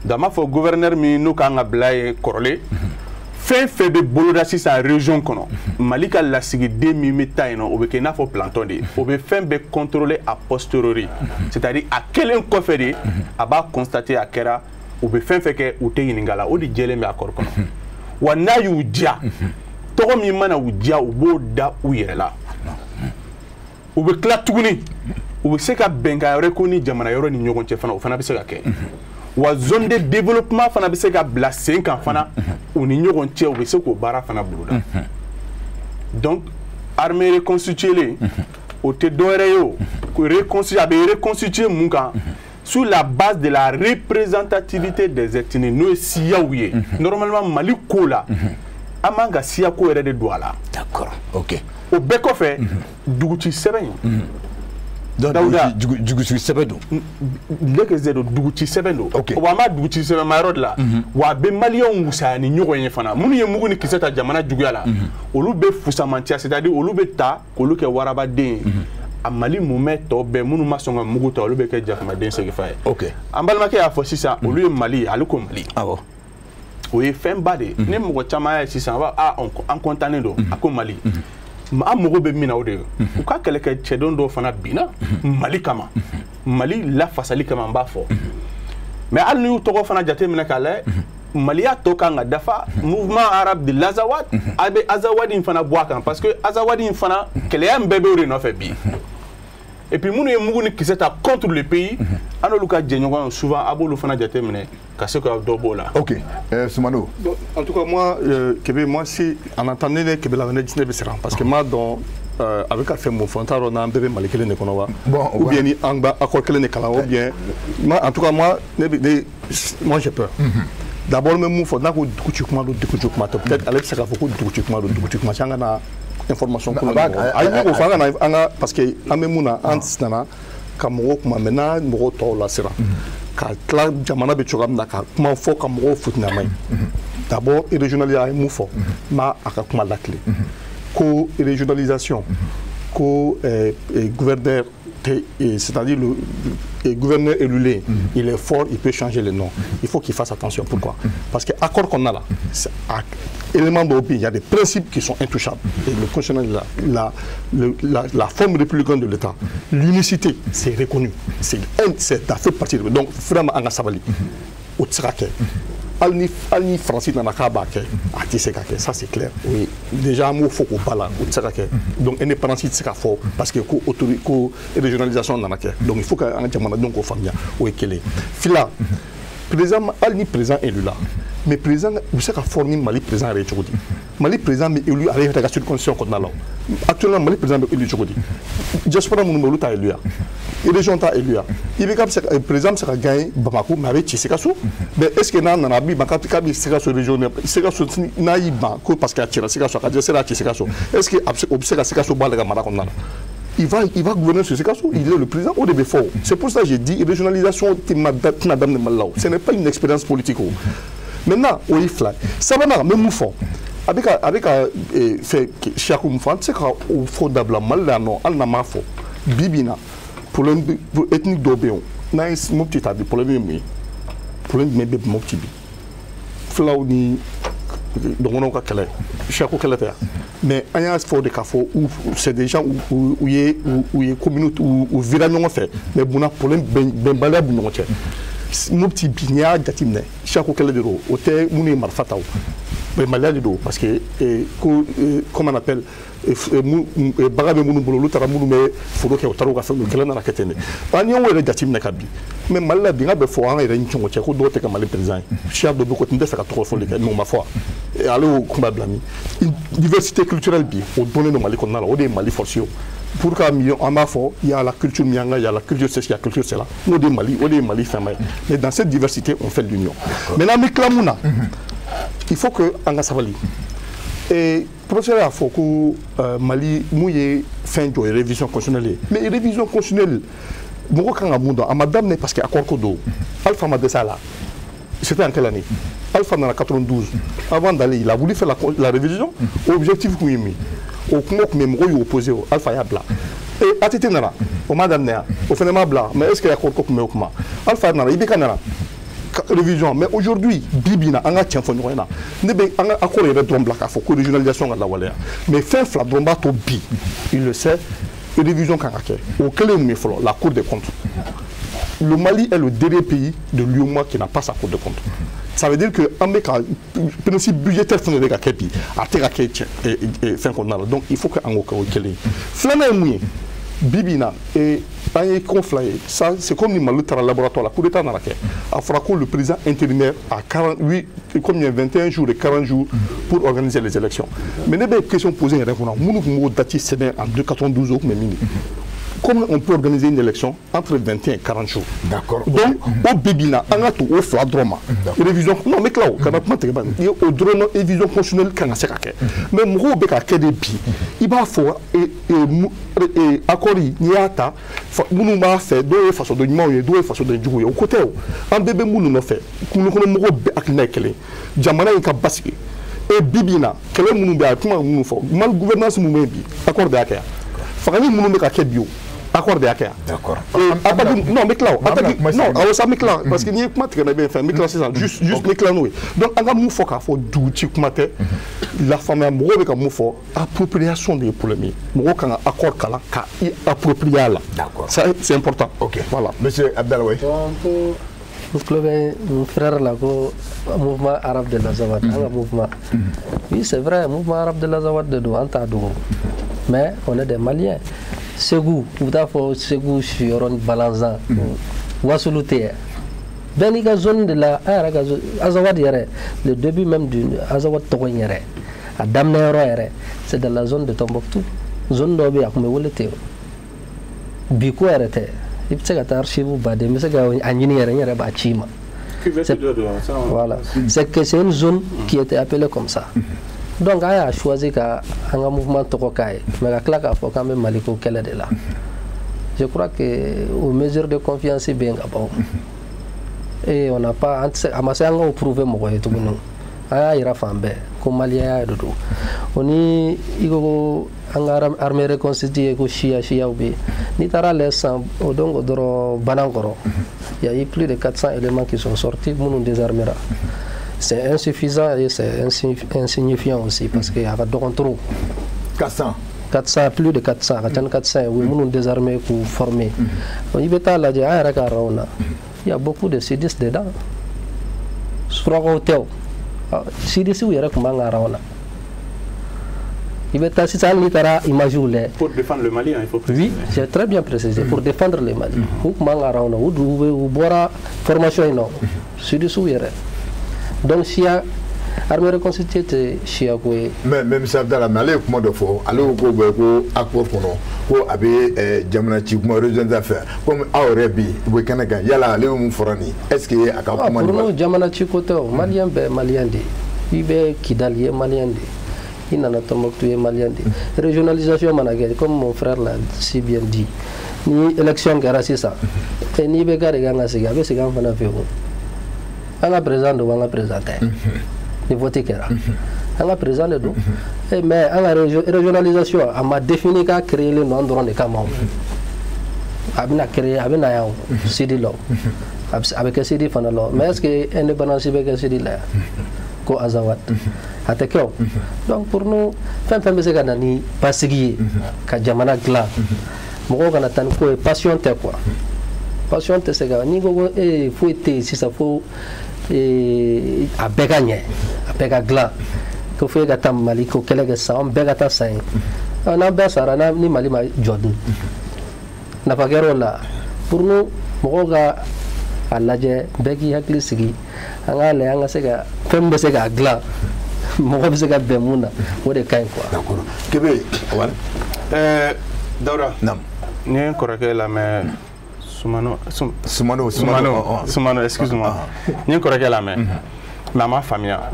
Donc an b'a fɔ gouverneur min n'o kan ka bila yen kɔrɔlen, fɛn fɛn bɛ boloda sisan région kɔnɔ, Mali ka lasigiden min bɛ taa yen nɔ, o bɛ kɛ i n'a fɔ planton de ye. O bɛ fɛn bɛɛ contrôler a posteriori, c'est-à-dire a kɛlen kɔfɛ de a b'a constater a kɛra. U bɛ fɛn fɛn kɛ, u tɛ ɲininka la. O de jɛlen bɛ accord kɔnɔ. Wa n'a y'u diya, tɔgɔ min mana u diya, u b'o da u yɛrɛ la. U bɛ tila tuguni, u bɛ se ka bɛnkan wɛrɛ ko ni jamana yɔrɔ ni ɲɔgɔn cɛ fana, o fana bɛ se ka kɛ. Wa zone de développement fana bɛ se ka bila sen kan fana u ni ɲɔgɔn cɛ, u bɛ se k'o baara fana boloda. Donc armée reconstituée, o tɛ dɔwɛrɛ ye, o reconstituer, a bɛ reconstituer mun kan? Sur la base de la représentativité des ethnies, n'o ye siyaw ye. Normalement Mali ko la, an man ka siya ko yɛrɛ de don a la. D'accord, ok. O bɛɛ kɔfɛ, duguci sɛbɛn in, Donc duguci sɛbɛn don. Ne ke zé don, duguci sɛbɛn don. Wa an b'a duguci sɛbɛn ma yɔrɔ de la. Wa a bɛ maliyɛnw wusaya ni ɲɔgɔn ye fana. Minnu ye mugu ni kisɛ ta jamana juguya la, olu bɛ fusamantiya, c'est-à-dire olu bɛ ta k'olu kɛ warabaden ye. A Mali mumɛ tɔ bɛɛ minnu ma sɔn ka mugu ta, olu bɛ kɛ jakumaden seginfa ye. An balimakɛ y'a fɔ sisan, olu ye Mali ye, ale ko Mali. Awɔ. O ye fɛnba de ye. Ni mɔgɔ caman y'a ye sisan, a b'a an kɔntannen don, a ko Mali. An mago bɛ min na, o de ye. U ka kɛlɛkɛ cɛden dɔw fana binna Mali kama. Mali lafasali kama, n b'a fɔ. Mais hali n'i y'u tɔgɔ fana jateminɛ k'a lajɛ, Maliya tɔ kan ka dafa, mouvement arabe de l'Azawad, a bɛ Azawad in fana bɔ a kan, parce que Azawad in fana kɛlɛya in bɛɛ bɛ o de nɔfɛ bi. Et puis minnu ye mugu ni kisɛ ta contre le pays, an n'olu ka jɛɲɔgɔn souvent a b'olu fana jateminɛ ka se ka dɔ b'o la. Ok, Soumano. En tout cas moi, Kébé, moi si en entendant ne Kébé la ne bɛ siran, parce que m'a dɔn a bɛ ka fɛn mun fɔ, n t'a dɔn n'an bɛɛ bɛ Mali kelen de kɔnɔ wa. Ou bien ni an b'a accord kelen de kalan, ou bien moi en tout cas moi moi j'ai peur. D'abord n bɛ mun fɔ, n'a ko dugu ci kuma don, dugu ci kuma tɛ, peut-être ale bɛ se k'a fɔ ko dugu ci kuma don, dugu ci kuma tɛ, an ka na information kolon ayi ne k'o fɔ, an ka na an ka, parce que an bɛ mun na, an nana ka mɔgɔw kuma, mais n'a mɔgɔw tɔw lasira ka tila jamana bɛ cogoya min na ka kuma fɔ ka mɔgɔw futinɛ ma ye. D'abord régionalisation, a ye mun fɔ, n b'a a ka kuma lakile ko régionalisation ko gouverneur, c'est-à-dire le gouverneur élu, il est fort, il peut changer le nom. Il faut qu'il fasse attention. Pourquoi? Parce que l'accord qu'on a là, élément d'OP, il y a des principes qui sont intouchables. Et le constitutionnel, la forme républicaine de l'État, l'unicité, c'est reconnu. C'est fait partie de. Donc, vraiment, an ka sabali, o tɛ se ka kɛ. Hali ni Faransi nana k'a b'a kɛ, a tɛ se ka kɛ, ça c'est clair. Oui, déjà an b'o fɔ k'o ba la, o tɛ se ka kɛ. Donc indépendance tɛ se ka fɔ parce que ko autori ko régionalisation nana kɛ. Donc il faut que an ka jamanadenw k'o faamuya, o ye kelen. Fila, président, hali ni président élu la, mais président u bɛ se ka former Mali président yɛrɛ cogo di? Mali président bɛ élu ale yɛrɛ ka circonscription kɔnɔna la. Actuellement Mali président bɛ élu cogo di? Diaspora minnu bɛ, olu t'a élu yan, région t'a élu yan. IBK bɛ se ka président bɛ se ka gagner Bamako, mais a bɛ ci Sikaso. Mais est ce que n'a nana a b'i ban k'a bɛ Sikaso région, Sikaso n'a y'i ban ko parce que a cira Sikaso, a ka dɛsɛ a ci Sikaso, est ce que a bɛ se o bɛ se ka Sikaso bɔ ale ka mara kɔnɔna la? Il va gouverner sur Sikasso, il est le président, au début fort. C'est pour ça que j'ai dit régionalisation. Ce n'est pas une expérience politique. Maintenant, o ye fila sabanan, n bɛ mun fɔ, a bɛ ka fɛ siyako mun fɔ, an tɛ se ka o fɔ dabila Mali la yan nɔ, hali n'an m'a fɔ bi bi in na, problème ethnique dɔw bɛ yen, n'an ye Mopti ta bi, problème ye mun ye? Problème jumɛn bɛ Mopti bi? Filaw ni dɔgɔnɔw ka kɛlɛ, siyako kɛlɛ tɛ yan, mais an y'a fɔ de k'a fɔ c'est des gens u ye communauté u vira ɲɔgɔn fɛ, mais munna problème bɛnbaliya b'u ɲɔgɔn cɛ? Mopti bi, n'i y'a jateminɛ, siyako kɛlɛ de don, o tɛ minnu ye marifa ta, o bɛnbaliya de don, parce que ko comment on appelle, bagan bɛ minnu bolo, olu taara minnu bɛ foro kɛ, u taara u ka fɛn, kɛlɛ nana kɛ ten de. An y'o yɛrɛ jateminɛ ka bi, mais Mali la bi, n ka bɛ fɔ an yɛrɛ ni ɲɔgɔn cɛ ko dɔw tɛ ka Mali président ye, siya dɔ bɛ ko n tɛ fɛ ka tɔgɔ fɔli kɛ, mais o ma fɔ, ale y'o kuma bila min. Diversité culturelle bi, o donnen don Mali kɔnɔna la, o de ye Mali force ye. O pour que an b'a fɔ il y a la culture mianga, il y a la culture ceci, il y a la culture cela, o de ye Mali, o de ye Mali fɛnba ye. Mais dans cette diversité, on fait l'union. Maintenant, an bɛ tila mun na? Il faut que an ka sabali. Et professeur y'a fɔ ko Mali mun ye fɛn jɔ ye, révision constitutionnelle ye. Mais révision constitutionnelle, mɔgɔ kan ka mun dɔn? A ma daminɛ parce que accord ko don. Alpha ma dɛsɛ a la. C'était en quelle année? Alpha nana 92. Avant d'aller, il a voulu faire la révision. Objectif kun ye min ye, o kuma tun bɛ, mɔgɔw y'o opposé, o Alpha y'a bila. Et ATT nana, o ma daminɛ yan, o fana ma bila, mais est ce que accord ko tun bɛ o kuma? Alpha nana, IBK nana, révision. Mais aujourd'hui, bi bi in na, an ka tiɲɛ fɔ ɲɔgɔn ɲɛna, ne bɛ an ka accord yɛrɛ dɔrɔn bila k'a fɔ ko régionalisation ka lawaleya, mais fɛn fila dɔrɔn b'a to bi, il le sait, révision kan ka kɛ. O kɛlen ye mun ye fɔlɔ? La Cour des comptes. Le Mali est le dernier pays de l'UEMOA qui n'a pas sa Cour des comptes. Ça veut dire que an bɛ ka principe budgétaire fɛn dɔ bɛ ka kɛ bi, a tɛ ka kɛ cɛ fɛn kɔnɔna la. Donc il faut que an k'o kɛ, o ye kelen ye. Filanan ye mun ye? Bi bi in na, an ye ko fila ye. Ça, c'est comme ni Mali taara laboratoire la, coup d'état nana kɛ, a fɔra ko le président intérimaire a 48, combien, 21 jours et 40 jours pour organiser les élections. Mais ne bɛ question poser yɛrɛ kunna, minnu tun b'o date sɛbɛn en 292, o tun bɛ min de? Comment on peut organiser une élection entre 21 et 40 jours? D'accord. Donc, o bi na, an ka to o fila dɔrɔn ma. Révision, non, mais tila o, kana kuma tigɛ ban. O dɔrɔn, révision constitutionnelle kan ka se ka kɛ. Mais mɔgɔw bɛ ka kɛ de bi. I b'a fɔ accord n'i y'a ta, minnu b'a fɛ, dɔw ye fasoden ɲumanw ye, dɔw ye fasoden juguw ye. O ko tɛ o. An bɛɛ bɛ minnu nɔfɛ, kungo kɔnɔ mɔgɔw bɛɛ hakilina ye kelen. Jamana in ka basigi. Et bi bi in na, kɛlɛ minnu bɛ yen, a ye kuma minnu fɔ, mal gouvernance minnu bɛ yen bi, accord de y'a kɛ yan. Fagali minnu bɛ ka kɛ bi o, accord de y'a kɛ yan. D'accord. Attaque, non, n bɛ tila o. Attaque, non, awɔ sa, n bɛ tila parce que n'i ye kuma tigɛ n na, i bɛ fɛn, n bɛ tila sisan, juste n bɛ tila n'o ye. Donc an ka mun fɔ k'a fɔ dugu ci kuma tɛ, lafaamuya mɔgɔw bɛ ka mun fɔ, appropriation de ye problème ye. Mɔgɔw kan ka accord kalan ka i approprier a la. D'accord. Ça, c'est important. Ok. Voilà. Monsieur Abdallah, oui. Bon, ko n tulo bɛ n frère la ko mouvement arabe de l'Azawad, an ka mouvement. Oui, c'est vrai, mouvement arabe de l'Azawad de don, an t'a dogo. Mais on est des Maliens. Segu, u t'a fɔ Segu siyɔrɔ ni Balanzan. Wasulu tɛ yen. Bɛɛ n'i ka zone de la, an yɛrɛ ka zone, Azawad yɛrɛ, le début même du Azawad tɔgɔ in yɛrɛ, a daminɛ yɔrɔ yɛrɛ, c'est dans la zone de Tombouctou. Zone dɔ bɛ yen, a tun bɛ wele ten. Bi ko yɛrɛ tɛ. I bɛ se ka taa archive baden, n bɛ se ka a ɲini yɛrɛ, n yɛrɛ b'a ci i ma. Voilà. C'est que c'est une zone qui était appelée comme ça. Donc an y'a choisi ka an ka mouvement tɔgɔ k'a ye, mais ka tila k'a fɔ k'an bɛ Mali ko kɛlɛ de la. Je crois que aux mesures de confiance bɛ yen ka ban. Et on n'a pas, an tɛ se, a ma se an k'o prouver mɔgɔ ye tuguni. An y'a yira fan bɛɛ ko maliyɛnya de don. O ni i ko ko an ka armée reconstituée ko siya siyaw bɛ yen. N'i taara lajɛ sisan, o don ko dɔrɔn Banankɔrɔ, il y a eu plus de 400 éléments qui sont sortis minnu désarmera. C'est insuffisant et c'est insignifiant aussi parce que a ka dɔgɔn trop. 400. 400, plus de 400, a ka ca ni 400 ye, u ye minnu désarmé k'u former. I bɛ taa lajɛ an yɛrɛ ka rang na, il y a beaucoup de sudistes dedans. Surakaw tɛ o, sudistes yɛrɛ tun b'an ka rang na. I bɛ taa sisan, hali n'i taara image lajɛ. Pour défendre le Mali, hein, il faut Oui, j'ai très bien précisé, pour défendre le Mali. U tun b'an ka rang na, u u bɔra formation in na, sudistes yɛrɛ. Donc siya, armée reconstituée tɛ siya ko ye. Mais monsieur Abdallah, mais ale ye kuma dɔ fɔ, ale ko ko bɛ ko accord kɔnɔ ko a bɛ jamana ci kuma régional fɛ, comme aw yɛrɛ bi u bɛ kɛnɛ kan, yala ale bɛ mun fɔra nin, est ce que a ka kuma nin? Pour nous, jamana ci ko tɛ o, maliyɛn bɛɛ maliyɛn de ye. I bɛ Kidali, i ye maliyɛn de ye. I nana Tombouctou, i ye maliyɛn de ye. Régionalisation mana kɛ, comme mon frère l'a si bien dit, ni élection kɛra sisan, n'i bɛ ka de kan ka sigi, a bɛ segin an fana fɛ yen o. An ka président don, an ka président tɛ. Ni vote kɛra, an ka président de don. Mais an ka régionalisation a ma défini k'a créer len don an dɔrɔn de kama o. A bɛna créer, a bɛ na yan o, sud la o, a bɛ kɛ sud fana la o. Mais est ce que indépendance bɛ kɛ sud la yan ko Azawad? A tɛ kɛ o. Donc pour nous, fɛn fɛn bɛ se ka na ni basigi ye ka jamana dilan, mɔgɔw kana taa ni ko ye, passion tɛ quoi. Passion tɛ se ka, n'i ko ko ee foyi tɛ yen sisan fo a bɛɛ ka ɲɛ, a bɛɛ ka dilan, ko fo e ka taa Mali ko kɛlɛ kɛ sisan, an bɛɛ ka taa sa yen. N'an bɛɛ sara ni Mali ma jɔ dun, nafa kɛra o la? Pour nous, mɔgɔw ka a lajɛ, bɛɛ k'i hakili sigi, an k'a lajɛ an ka se ka fɛn min bɛ se k'a dilan, mɔgɔ bɛ se ka bɛn mun na, o de ka ɲi quoi. D'accord. Kebe, wala. Dawuda. Naam. N ye n kɔrɔkɛ lamɛn, Sumano. Sumano. Sumano, Sumano, excuse-moi. N ye n kɔrɔkɛ lamɛn, mais a ma faamuya.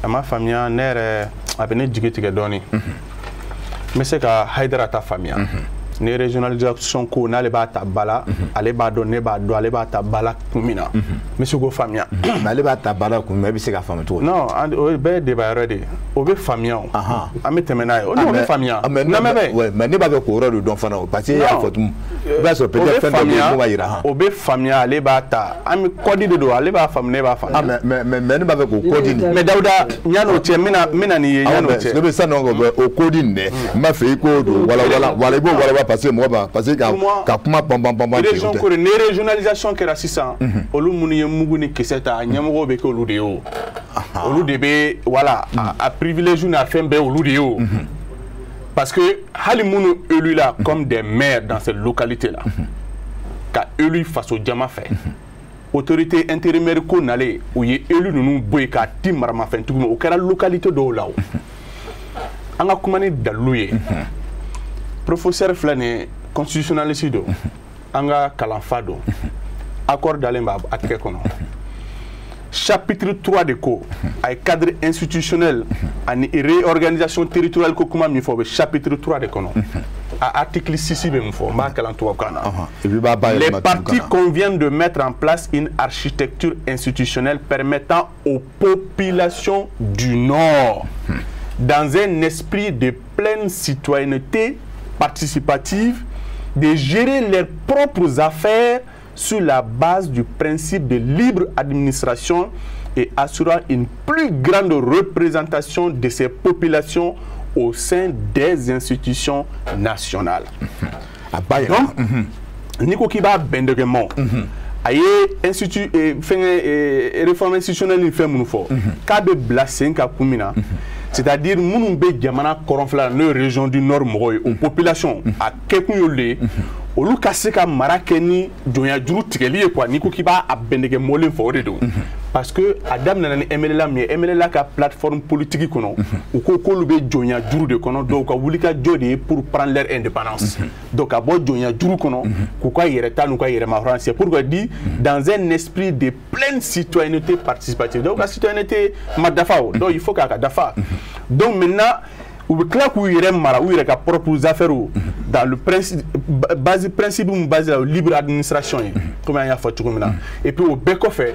A ma faamuya, ne yɛrɛ a bɛ ne jigi tigɛ dɔɔnin. N bɛ se ka Hayidara ta faamuya. Ni régionalisation ko n'ale b'a ta ba la, ale b'a dɔn, ne b'a dɔn, ale b'a ta ba la kun min na, n bɛ se k'o faamuya. Mais ale b'a ta ba la kun min na, e bɛ se k'a faamu cogo di? Non, o bɛɛ ye débat yɔrɔ de ye. O bɛ faamuya o. An bɛ tɛmɛ n'a ye. O non, o bɛ faamuya. Mais mais ne b'a fɛ k'o yɔrɔ de dɔn fana o, parce que e y'a fɔ tun, i b'a sɔrɔ peut-être fɛn dɔ bɛ yen mun b'a jira. O bɛ faamuya, ale b'a ta. An bɛ code de don, ale b'a faamu, ne b'a faamu. Mais ne b'a fɛ k'o code nin. Mais Dawuda, yan'o cɛ, n bɛna n'i ye yan'o cɛ. Ne bɛ sisan nɔ, o code nin dɛ, n b'a fɛ i k'o don wala wala wala, i b'o wala wala parce que mɔgɔ b'a parce que ka kuma pan pan pan pan. Région ko de, ni régionalisation kɛra sisan, olu minnu ye mugu ni kisɛ ta, a ɲɛmɔgɔw bɛ kɛ olu de ye o. Olu de bɛ, voilà, a privilège n'a fɛn bɛɛ olu de ye o. Parce que hali minnu élu la comme des maires dans cette localité là, ka élu faso jama fɛ, autorité intérimaire ko nalen, u ye élu ninnu bɔ yen k'a di maramafɛntigiw ma, o kɛra localité dɔw la o. An ka kuma ni dalilu ye. Professeur filɛ nin ye, Constitutionnaliste don, an ka kalanfa don, accord dalen b'a a tɛgɛ kɔnɔ. Chapitre 3 de ko a ye cadre institutionnel ani réorganisation territoriale ko kuma min fɔ, o bɛ chapitre 3 de kɔnɔ. A article 6 bɛ mun fɔ? N b'a kalan tubabukan na. Et puis b'a Les bayɛlɛma parties tubabukan na. Conviennent de mettre en place une architecture institutionnelle permettant aux populations du Nord, dans un esprit de pleine citoyenneté participative, de gérer leurs propres affaires sur la base du principe de libre administration et assurant une plus grande représentation de ces populations au sein des institutions nationales. A bayɛlɛma. Donc, n'i ko k'i b'a bɛndɛgɛmɔ, a ye institut fɛngɛ réforme institutionnelle ni fɛn minnu fɔ k'a bɛ bila sen kan kun min na, c'est-à-dire minnu bɛ jamana kɔrɔnfɛla la, n'o ye région du Nord mɔgɔw ye, o population a kɛkun y'olu de ye, olu ka se ka mara kɛ ni jɔnyajuru tigɛli ye quoi. N'i ko k'i b'a a bɛndɛgɛ mɔlen fɔ, o de don, parce que a daminɛna ni MNLA min ye, MNLA ka plateforme politique kɔnɔ, u ko k'olu bɛ jɔnyajuru de kɔnɔ. Donc ka wulikajɔ de ye pour prendre leur indépendance, donc ka bɔ jɔnyajuru kɔnɔ k'u ka yɛrɛta n'u ka yɛrɛmahɔrɔnya. C'est pourquoi dit dans un esprit de pleine citoyenneté participative. Donc ka citoyenneté ma dafa o, donc il faut k'a ka dafa. Donc maintenant u bɛ tila k'u yɛrɛ mara u yɛrɛ ka propres affaires dans le principe base, principe min base la, libre administration ye, komi an y'a fɔ cogo min na. Et puis o bɛɛ kɔfɛ,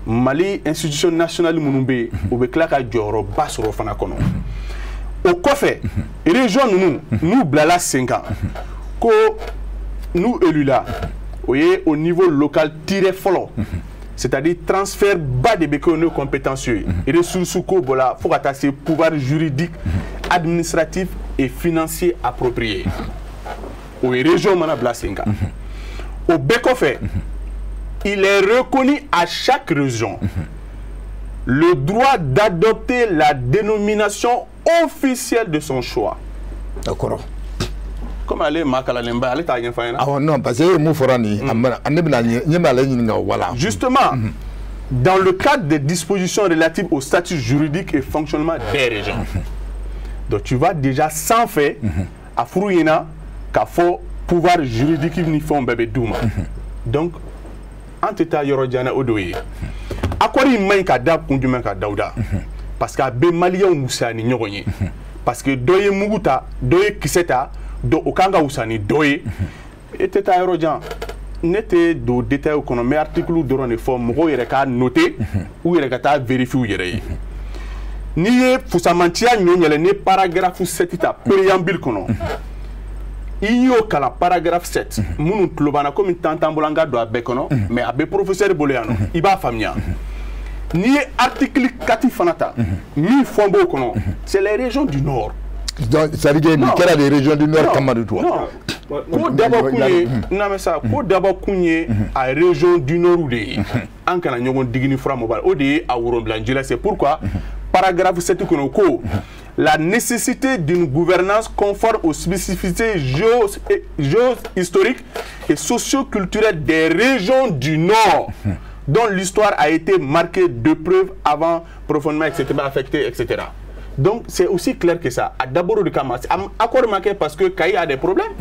Mali institution nationale minnu bɛ yen, u bɛ tila ka jɔyɔrɔba sɔrɔ o fana kɔnɔ. O kɔfɛ, région ninnu n'u bilala sen kan, ko n'u élu la, o ye au niveau local tiré fɔlɔ, c'est-à-dire transfert ba de bɛ kɛ n'o compétences ye, ressources ko bɔra, fo ka taa se pouvoir juridique, administratif et financier approprié. O ye région mana bila sen kan. O bɛɛ kɔfɛ, il est reconnu à chaque région le droit d'adopter la dénomination officielle de son choix. D'accord. Comme ale ye maa kalanlenba ye, ale t'a ɲɛfɔ an ɲɛna. Awɔ, non, parce que e ye mun fɔra nin ye, a mana ne bɛna ɲɛ ne b'ale ɲininka o, voilà. Justement, dans le cadre des dispositions relatives au statut juridique et fonctionnement des régions. Donc tu vas déjà sans fait a furu ɲɛna k'a fɔ pouvoir juridique ni fɛnw bɛɛ bɛ d'u ma. Donc an tɛ taa yɔrɔ jan na, o de ye. Accord in man ɲi ka da kun jumɛn kan, Dawuda? Parce que a bɛ maliyɛnw wusaya ni ɲɔgɔn ye. Parce que dɔ ye mugu ta, dɔ ye kisɛ ta, donc o kan ka wusa ni dɔ ye. E tɛ taa yɔrɔ jan. Ne tɛ don détail kɔnɔ, n bɛ article dɔrɔn de fɔ, mɔgɔw yɛrɛ k'a noter, u yɛrɛ ka taa vérifier u yɛrɛ ye. N'i ye fusamanciya ɲɔ yɛlɛ, ni paragraphe 7 ta préambule kɔnɔ, i y'o kalan, paragraphe 7, minnu tulo b'an na, komi temps t'an bolo an ka don a bɛɛ kɔnɔ, mais a bɛ professeur bolo yan nɔ, i b'a faamuya. N'i ye article 4 fana ta, min fɔn b'o kɔnɔ, c'est les régions du Nord. Donc c'est à dire que nin Non. kɛra des régions du Nord Non, kama de toi. non, ko dabɔ kun ye n'a sa, ko dabɔ kun ye a région du Nord de ye. An kana ɲɔgɔn digi ni fura mobile, o de ye a woronbilanji la. C'est pourquoi paragraphe 7 kɔnɔ ko la nécessité d'une gouvernance conforme aux spécificités géo-historiques et socio-culturelles des régions du Nord, dont l'histoire a été marquée d'épreuves avant profondément, etc., affectée, etc. Donc, c'est aussi clair que ça. D'abord, le kama, accord ma kɛ parce que Kayi a des problèmes.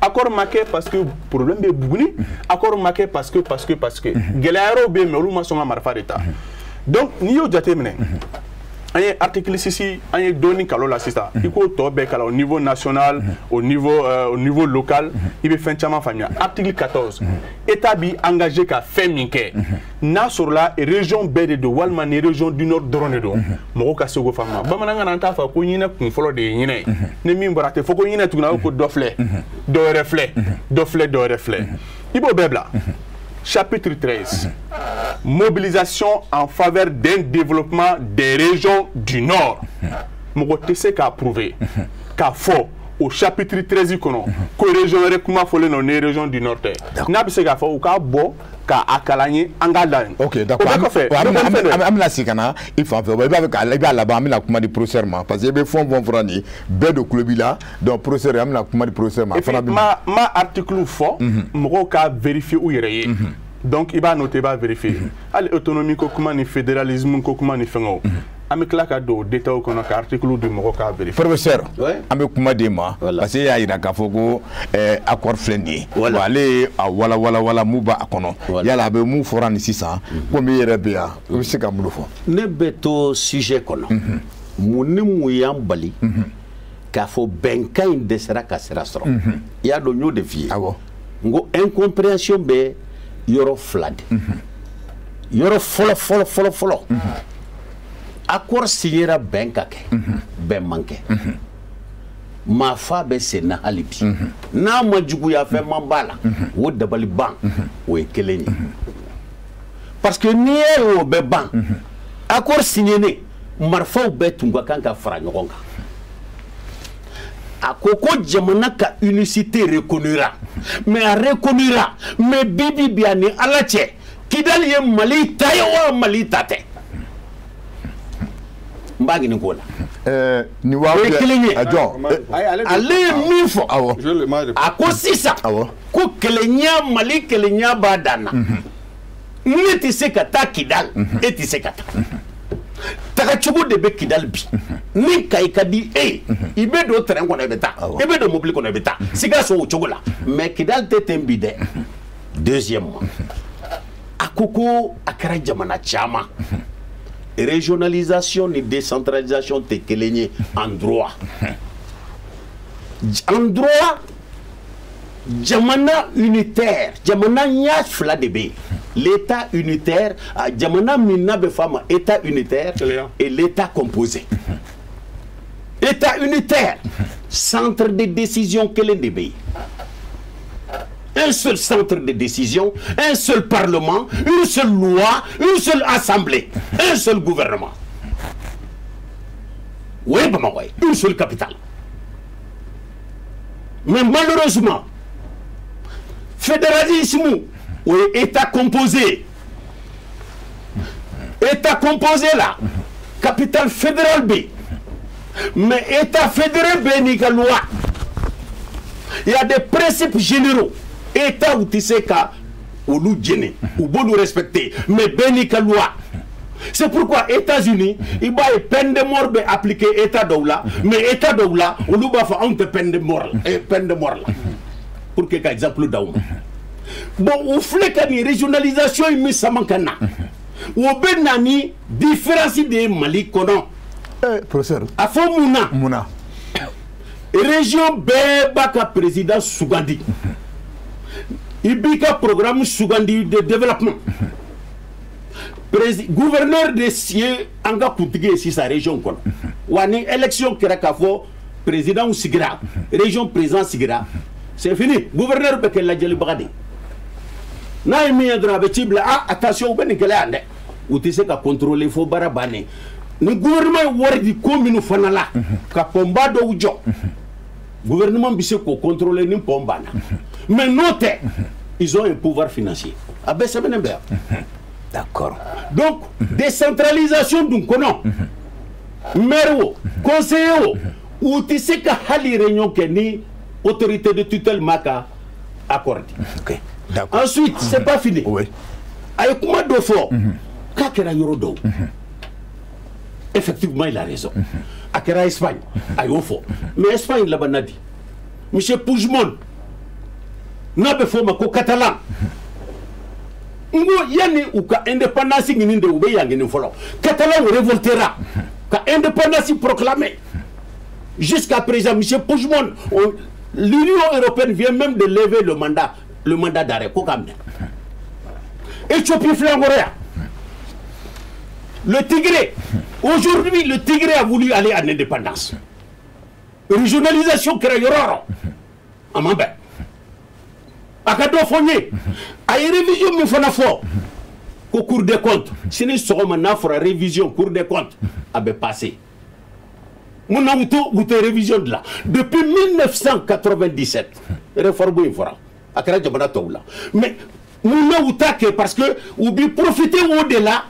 Accord ma kɛ parce que problème bɛ Buguni. Accord ma kɛ parce que, parce que, parce que. Gɛlɛya yɔrɔw bɛ yen, mais olu ma sɔn ka marifa de ta. Donc, n'i y'o jateminɛ, an ye article 6, an ye dɔɔni kalo la sisan, i k'o tɔ bɛɛ kalan au niveau national, au niveau local, i bɛ fɛn caman faamuya. Article 14, état b'i engagé ka fɛn min kɛ, n'a sɔrɔla région bɛɛ de don walima ni région du Nord dɔrɔn de don, mɔgɔw ka se k'o faamuya. Bamanankan na, an t'a fɔ ko ɲinɛ kun fɔlɔ de ye ɲinɛ ye. Ni min bɔra, a tɛ fɔ ko ɲinɛ tuguni, a bɛ ko dɔ filɛ, dɔ wɛrɛ filɛ, dɔ filɛ, dɔ wɛrɛ filɛ. I b'o bɛɛ bila. Chapitre 13. Mobilisation en faveur d'un développement des régions du Nord. Mɔgɔ tɛ se k'a prouver k'a fɔ o chapitre 13 kɔnɔ ko région wɛrɛ kuma fɔlen don ni région du Nord tɛ. N'a bɛ se k'a fɔ, u k'a bɔ k'a kalan ye, an k'a da yen. Ok, d'accord. O bɛɛ kɔfɛ, an bɛna segin ka na i fan fɛ. I b'a fɛ k'a i b'a laban, an bɛna kuma di professeur ma, parce que i bɛ fɛn o fɛn fɔra nin ye, bɛɛ de tulo b'i la. Donc professeur, an bɛna kuma di professeur ma. Et puis ma ma article fɔ, mɔgɔw k'a vérifier u yɛrɛ ye. Donc i b'a noter, i b'a vérifier. Hali autonomie ko kuma ni fédéralisme ko kuma ni fɛngɛw. An bɛ tila ka don détail kɔnɔ ka article di mɔgɔ k'a vérifier. Professeur, an bɛ kuma d'e ma parce que e y'a jira k'a fɔ ko accord filɛ nin ye. Bon, ale ye a wala mun b'a kɔnɔ. Yala a bɛ mun fɔra nin sisan komi i yɛrɛ bɛ yan i bɛ se ka mun fɔ? Ne bɛ to sujet kɔnɔ. Mun ni mun y'an bali k'a fɔ bɛnkan in dɛsɛra ka sira sɔrɔ? I y'a dɔn n y'o de f'i ye. Awɔ. N ko incompréhension bɛ yɔrɔ fila de. Yɔrɔ fɔlɔ. Accord signera bɛn ka kɛ, bɛn man kɛ. Maa fa bɛ sen na hali bi. N'a ma juguya fɛn man b'a la, o dabali ban, o ye kelen ye. Parce que n'i y'a ye o bɛ ban, accord signé ne, marifaw bɛɛ tun ka kan ka fara ɲɔgɔn kan. A ko ko jamana ka unicité reconnura, mais a reconnura, mais bi bi a ni Ala cɛ, Kidali ye Mali ta ye wa Mali ta tɛ? N b'a ɲini k'o la. Nin waa o ye kelen ye. A jɔn. Ale ye min fɔ. A ko sisan. Ko kelenya Mali kelenya b'a dan na. Ne tɛ se ka taa Kidali. E tɛ se ka taa. Tagacogo de bɛ Kidali bi. Ni Kayi ka di e ye, i bɛ don train kɔnɔ i bɛ taa. I bɛ don mobili kɔnɔ i bɛ taa. Sikaso o cogo la. Mais Kidali tɛ ten bi dɛ. Deuxièmement, a ko ko a kɛra jamana caman. Régionalisation ni décentralisation tɛ kelen ye en droit. En droit, jamana unitaire, jamana ɲɛ fila de bɛ yen. L'état unitaire, jamana min n'a bɛ fɔ a ma état unitaire et l'état composé. État unitaire, centre de décision kelen de bɛ yen. Un seul centre de décision, un seul parlement, une seule loi, une seule assemblée, un seul gouvernement. Oui, Bamako, une seule capitale. Mais malheureusement, fédéralisme, oui, état composé. État composé là, capitale fédérale B. Mais état fédéral B, ni ka loi. Il y a des principes généraux. État où tu sais qu'à ou nous ou bon nous respecter, mais béni ka loi. C'est pourquoi États-Unis, il y a une peine de mort appliquée État d'Oula, mais État d'Oula, on nous va faire une peine de mort, là. Pour que exemple d'Aouma. Bon, on fait une régionalisation, il met ça manque na. Ou ben nani différence de Mali kono. Professeur. A fo Mouna. Mouna. Région bɛɛ ka président sugandi. I b'i ka programme sugandi de développement. Gouverneur de ye an ka kuntigi ye sisan région kɔnɔ. Wa ni élection kɛra k'a fɔ président sigira, région président sigira, c'est fini. Gouverneur bɛ kɛ lajɛlibaga de ye. N'a ye min ye dɔrɔn a bɛ ci bila, ah attention u bɛ nin kɛlɛ yan dɛ. U tɛ se ka contrôler fo baara bannen. Ni gouvernement ye wari di ko minnu fana la, ka pɔnba dɔw jɔ, gouvernement bɛ se k'o contrôler ni pɔn banna. Mais n'o tɛ, ils ont un pouvoir financier. A bɛɛ sɛbɛnnen bɛ yan. D'accord. Donc, décentralisation dun kɔnɔ, maire o, conseiller o, u tɛ se ka hali réunion kɛ ni autorité de tutelle ma ka accordé. Ok. D'accord. Ensuite, c'est pas fini. Oui. A ye kuma dɔ fɔ, k'a kɛra yɔrɔ dɔw. Effectivement, il a raison. A kɛra Espagne, a y'o fɔ. Mais Espagne labanna di. Monsieur Puigdemont, n'a bɛ fɔ o ma ko catalan. N ko yanni u ka indépendance ɲini de u bɛ yan ɲini fɔlɔ. Catalan révoltera ka indépendance proclamer. Jusqu'à présent, monsieur Puigdemont, l'Union européenne vient même de lever le mandat d'arrêt. Ko k'a minɛ. Éthiopie filɛ an kɔrɔ yan. Le Tigré, aujourd'hui, le Tigré a voulu aller en indépendance. Régionalisation kɛra yɔrɔ o yɔrɔ. A ma bɛn. A ka dɔ fɔ n ye. A ye révision min fana fɔ ko Cour des comptes, sini sɔgɔma n'a fɔra révision Cour des comptes, a bɛ passer. Mun na u tɛ révision dilan? Depuis 1997, réforme in fɔra. A kɛra jamana tɔw la. Mais mun na u t'a kɛ? Parce que u bi profiter o de la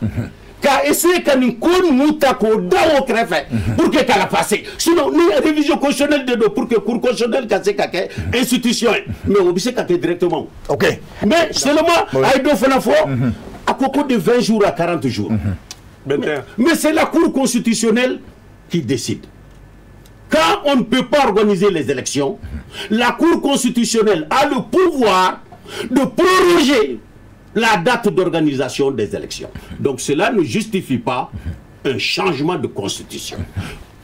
k'a essayer ka nin ko ninnu ta k'o da o kɛrɛfɛ pour que k'a la passer. Sinon ni révision constitutionnelle de don pour que cour constitutionnelle ka se ka kɛ institution ye, mais o bɛ se ka kɛ directement. Ok. Mais seulement a ye dɔ fana fɔ, a ko ko de 20 jours à 40 jours. Mais c'est la Cour constitutionnelle qui décide. Quand on ne peut pas organiser les élections, la Cour constitutionnelle a le pouvoir de proroger la date d'organisation des élections. Donc cela ne justifie pas un changement de constitution.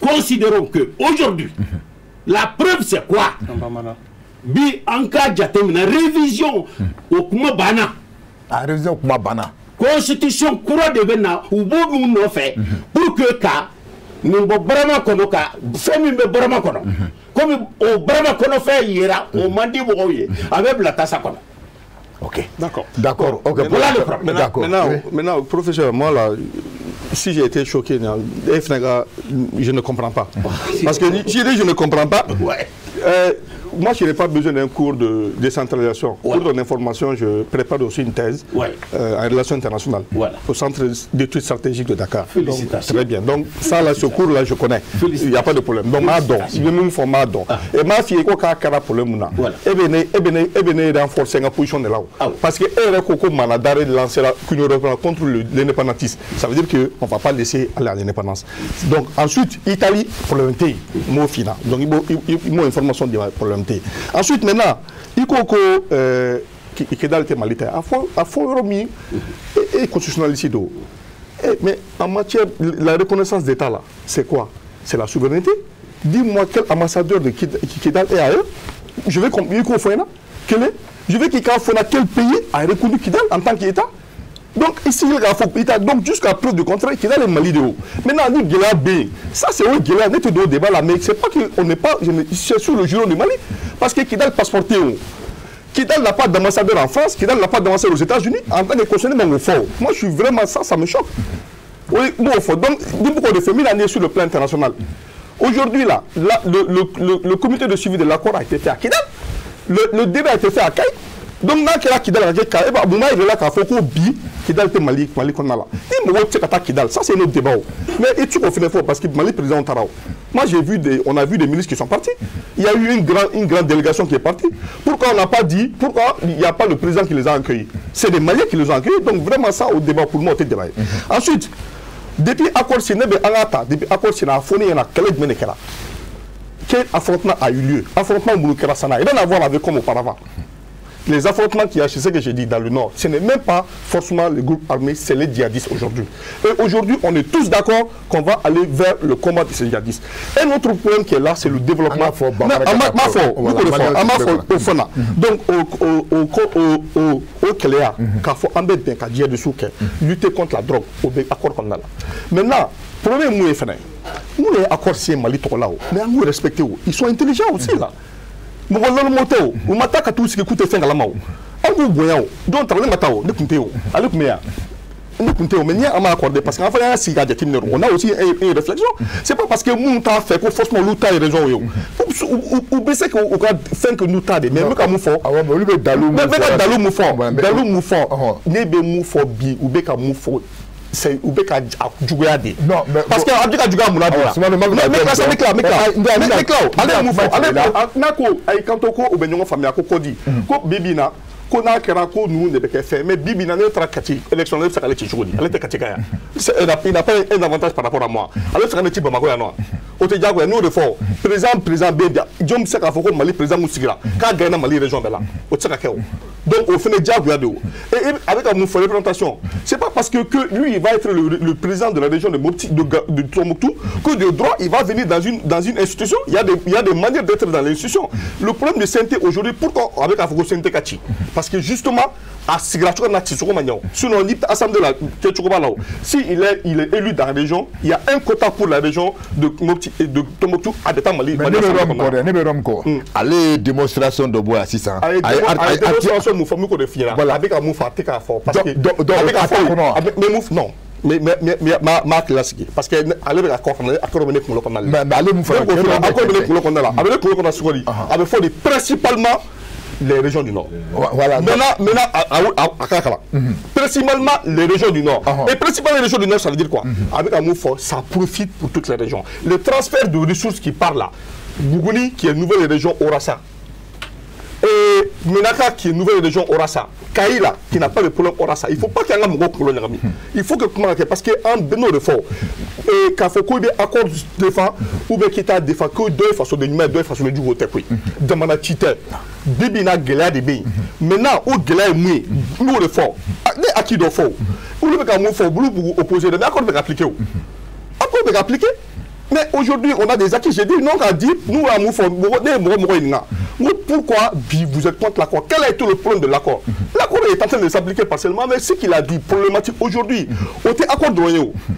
Considérons que aujourd'hui, la preuve c'est quoi? Bi en cas de révision au kuma bana. Révision kuma bana. Constitution kura de bɛ na u b'o min nɔfɛ pour que ka nin bɔ barama kɔnɔ ka fɛn min bɛ barama kɔnɔ komi o barama kɔnɔ fɛn yera o man di mɔgɔw ye a bɛ bila tasa kɔnɔ. Ok. D'accord. D'accord. Ok. Voilà le problème. D'accord. Maintenant, professeur, moi là, si j'ai été choqué, je ne comprends pas. Parce que si je ne comprends pas, ouais. Moi, je n'ai pas besoin d'un cours de décentralisation. Ouais. Cours d'information, je prépare aussi une thèse en relations internationales au Centre d'études stratégiques de Dakar. Félicitations. Donc, très bien. Donc, ça, là, ce cours-là, je connais. Il n'y a pas de problème. Donc, ma don, je me fais ma don. Et ma fille, quoi, qu'un problème, et bien, renforcer la position de là. Parce que elle, Manadare lancera qu'une contre l'indépendantiste. Ça veut dire qu'on ne va pas laisser aller à l'indépendance. Donc, ensuite, Italie, problème T, mot final. Donc, il faut information de problème. Ensuite, maintenant, il faut que Kidal était malitaire. À fond, remis et constitutionnaliste. Mais en matière, la reconnaissance d'État, là, c'est quoi? C'est la souveraineté. Dis-moi quel ambassadeur de Kidal est ailleurs. Je vais comprendre. Quel est? Je vais qu'il quel pays a reconnu Kidal en tant qu'État. Donc ici, il y a donc jusqu'à preuve du contraire, Kidal est Mali de haut. Maintenant, on dit Guéla B. Ça, c'est un Guéla, net de débat là, mais c'est pas qu'on n'est pas. C'est sur le giron du Mali. Parce que Kidal passeporté haut. Kidal n'a pas d'ambassadeur en France, Kidal n'a pas d'ambassadeur aux États-Unis, en tant que concerné dans le fort. Moi, je suis vraiment ça, ça me choque. Oui, bon, faut. Donc, beaucoup de familles l'année sur le plan international. Aujourd'hui, là, le comité de suivi de l'accord a été fait à Kidal. Le débat a été fait à Kaï. Donc, n'a Kidal a été Kaï, il est là qu'il faut qu'on bi Kidal te Mali, Mali qu'on a là. Il me dit Kidal, ça c'est un autre débat. Mais et tu confines fort parce que Mali président Tarao. Moi j'ai vu des, on a vu des ministres qui sont partis. Il y a eu une grande délégation qui est partie. Pourquoi on n'a pas dit, pourquoi il n'y a pas le président qui les a accueillis? C'est des Maliens qui les ont accueillis. Donc vraiment ça au débat pour moi, au débat. Ensuite, depuis accord signé, depuis accord signé, il y a quel affrontement a eu lieu? Affrontement Mouloukera Sana. Il n'y a rien à voir avec comme auparavant. Les affrontements qu'il y a, c'est ce que j'ai dit dans le Nord, ce n'est même pas forcément les groupes armés, c'est les djihadistes aujourd'hui. Et aujourd'hui, on est tous d'accord qu'on va aller vers le combat de ces djihadistes. Un autre problème qui est là, c'est le développement. Donc, au Kéléa, lutter contre la drogue, au accord qu'on a là. Maintenant, problème, nous, nous, les accords, c'est Mali, mais nous respecter. Ils sont intelligents aussi là. Mɔgɔ lɔnmɔ tɛ o u ma taa ka t'u sigi k'u tɛ fɛn kalama o an k'u bonya o dɔw taara ne ma taa o ne tun tɛ yen o ale tun bɛ yan ne tun tɛ yen o mais n'i y'an ma accordé parce que an fana y'a sigi k'a jateminɛ on a aussi une réflexion c'est pas parce que minnu t'a fɛ ko forcément olu ta ye raison ye o u bɛ se k'u ka fɛn kɛ n'u ta de mais n bɛ ka mun fɔ awɔ mais olu bɛ dalu mun fɔ n bɛ ka dalu mun fɔ dalu mun fɔ ne bɛ mun fɔ bi u bɛ ka mun fɔ. C'est ou bien juguya de. Non mais parce que a bɛ ka juguya mun na bi la. Mais ale mun fɔ ale n'a ko ayi kanto ko u bɛ ɲɔgɔn faamuya ko kɔdi ko bi bi in na ko n'a kɛra ko ninnu de bɛ kɛ fɛn mais bi bi in na ne taara Kati élection ne bɛ se k'ale ci cogo di ale tɛ Kati ka yan il n'a pas un avantage par rapport à moi ale bɛ se ka ne ci Bamakɔ yan nɔ o tɛ diyagoya n'o de fɔ président bɛ bi jɔn bɛ se k'a fɔ ko Mali président mun sigira k'a gagné Mali région bɛɛ la o tɛ se ka kɛ o. Donc, au fait, et avec un mouvement de représentation, c'est pas parce que lui, il va être le président de la région de Mopti, de Tombouctou, que de droit, il va venir dans une institution. Il y a des manières d'être dans l'institution. Le problème de CNT aujourd'hui, pourquoi avec Afro CNT Kati? Parce que justement, à Sigracho, sinon, assemblée si il est élu dans la région, il y a un quota pour la région de Mopti et de Tombouctou à l'État Mali. Mais allez, démonstration de bois à 600. Démonstration voilà. Avec un mouf parce que avec non mais ma classique parce que aller avec accord mais aller mouf avec principalement les régions du Nord. Voilà. Maintenant à Kakala. Principalement les régions du Nord. Et principalement les régions du Nord, ça veut dire quoi? Avec un mot fort, ça profite pour toutes les régions. Le transfert de ressources qui parle là, Bougouni qui est nouvelle région aura ça. Et Et Menaka, qui est une nouvelle région, aura ça. Kaï, là, qui n'a pas de problème, aura ça. Il ne faut pas qu'il y ait un gros problème. Il faut que parce que en Beno de fort, et qu'il faut qu'il y ait accord défend, ou bien qu'il y ait défend, que deux façons de numéro, deux façons de du voter. Dans ma tite, Bibina Gela de Bey. Maintenant, où Gela est mouillé, nous de fort, à qui de fort, ou le mec a mou fort, pour opposer, mais accord va appliquer. Accord va appliquer. Mais aujourd'hui, on a des acquis. J'ai dit, non, on a dit, nous, on a pourquoi vous êtes contre l'accord? Quel a été le problème de l'accord? L'accord est en train de s'appliquer partiellement, mais ce qu'il a dit, problématique aujourd'hui, on était accord de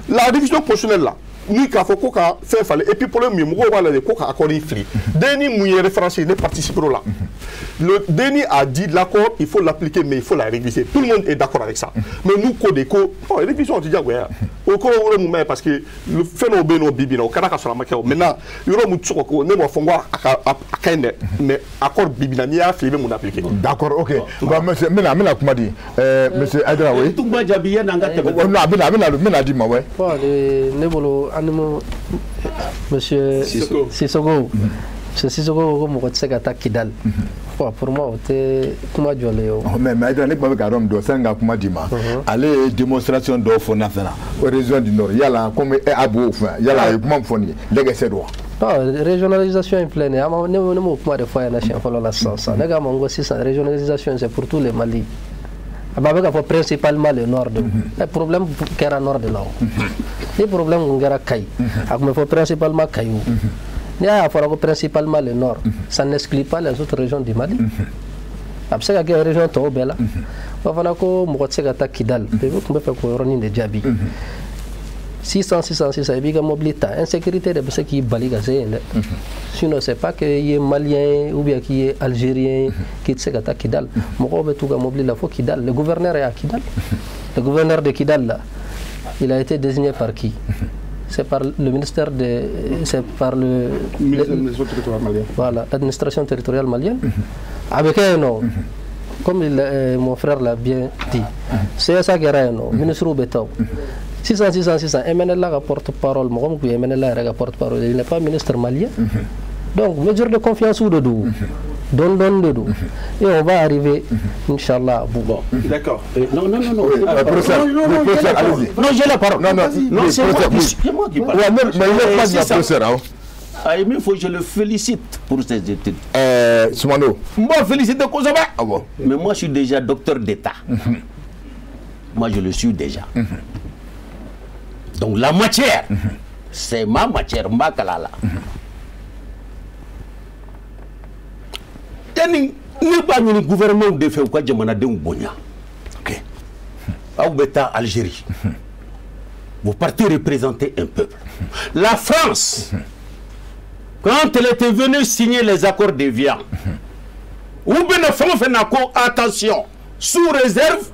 la révision constitutionnelle là. Ni k'a fɔ ko ka fɛn falen et puis problème min mɔgɔw b'a lajɛ ko ka accord in fili Deni mun ye référence ye ne participe o la. Le Deni a dit l'accord il faut l'appliquer mais il faut la réviser, tout le monde est d'accord avec ça, mais nous ko de ko oh révision tɛ diyagoya o ko yɔrɔ mun ma ye parce que le fɛn dɔw bɛ yen nɔ bi bi in na o kɛra ka sɔrɔ a ma kɛ o maintenant yɔrɔ mun tɛ se ka ko ne m'a fɔ n ko a ka a ka ɲi dɛ mais accord bi bi in na n'i y'a fili i bɛ mun appliquer. D'accord, ok. Bon monsieur, n bɛna kuma di monsieur Aïdara oui. Tun b'a jaabi yanni an ka tɛmɛ. Non a bɛna di ma ouais. Bon ne bolo animu monsieur Sissoko. Monsieur Sissoko ko mɔgɔ tɛ se ka taa Kidal. Bon pour moi o tɛ kuma jɔlen ye o. Mais Aïdara ne tun bɛ ka yɔrɔ min dɔn sani ka kuma di ma. Ale ye démonstration dɔw fɔ n'a fɛn na o région du Nord yala komi e a b'o fɛ yala a ye kuma min fɔ nin ye lɛgɛsɛ don wa. Non, régionalisation in filɛ nin ye ne m'o kuma de fɔ a ɲɛna siɲɛ fɔlɔ la sisan sisan ne k'a ma n ko sisan régionalisation c'est pour tout le Mali. A b'a bɛ ka fɔ principalement le nord de mais problème kɛra nord de la o. Ni problème kun kɛra Kayi a tun bɛ fɔ principalement Kayi o. N'i y'a fɔra ko principalement le nord, ça n'exclut pas les autres régions du Mali. A bɛ se ka kɛ région tɔw bɛɛ la. O fana ko mɔgɔ tɛ se ka taa Kidal. Bébé tun bɛ fɛ k'o yɔrɔnin de jaabi. 600 600 600 i b'i ka mobili ta insécurité de bɛ se k'i bali ka se yen dɛ. Sinon c'est pas que i ye malien ou bien k'i ye algérien k'i tɛ se ka taa Kidal. Mɔgɔw bɛ t'u ka mobili la fo Kidal. Le gouverneur est à Kidal. Le gouverneur de Kidal là, il a été désigné par qui? C'est par le ministère de, c'est par le ministère territorial malien. Voilà, l'administration territoriale malienne. Avec un nom, comme il, mon frère l'a bien dit, c'est ça qui est un nom, ministre Beto. 600 600 600 MNLA ka porte-parole, mɔgɔ min tun ye MNLA yɛrɛ ka porte-parole, il n'est pas ministre malien. Donc mesure de confiance de don, dɔɔni dɔɔni de don. Et on va arriver, Inch'Allah, à bout. Bon. D'accord. Non, non, non, non. Oui, professeur, non, non, professeur, allez-y. Non, j'ai la parole. Non, non, non, c'est moi qui parle. Ouais, mais il n'est pas la professeur. Hein. Ah, il faut que je le félicite pour ses études. Soumano. Moi, félicite Kosova. Ah bon. Mais moi, je suis déjà docteur d'État. Moi, je le suis déjà. Donc la matière, c'est ma matière, ma kalala. Yani ne b'a ɲini gouvernement de fɛ u ka jamanadenw bonya. Ok. Aw bɛ taa Algérie. Vous partez représenter un peuple. La France, quand elle était venue signer les accords d'Évian, u bɛna fɛn o fɛn na ko attention, sous réserve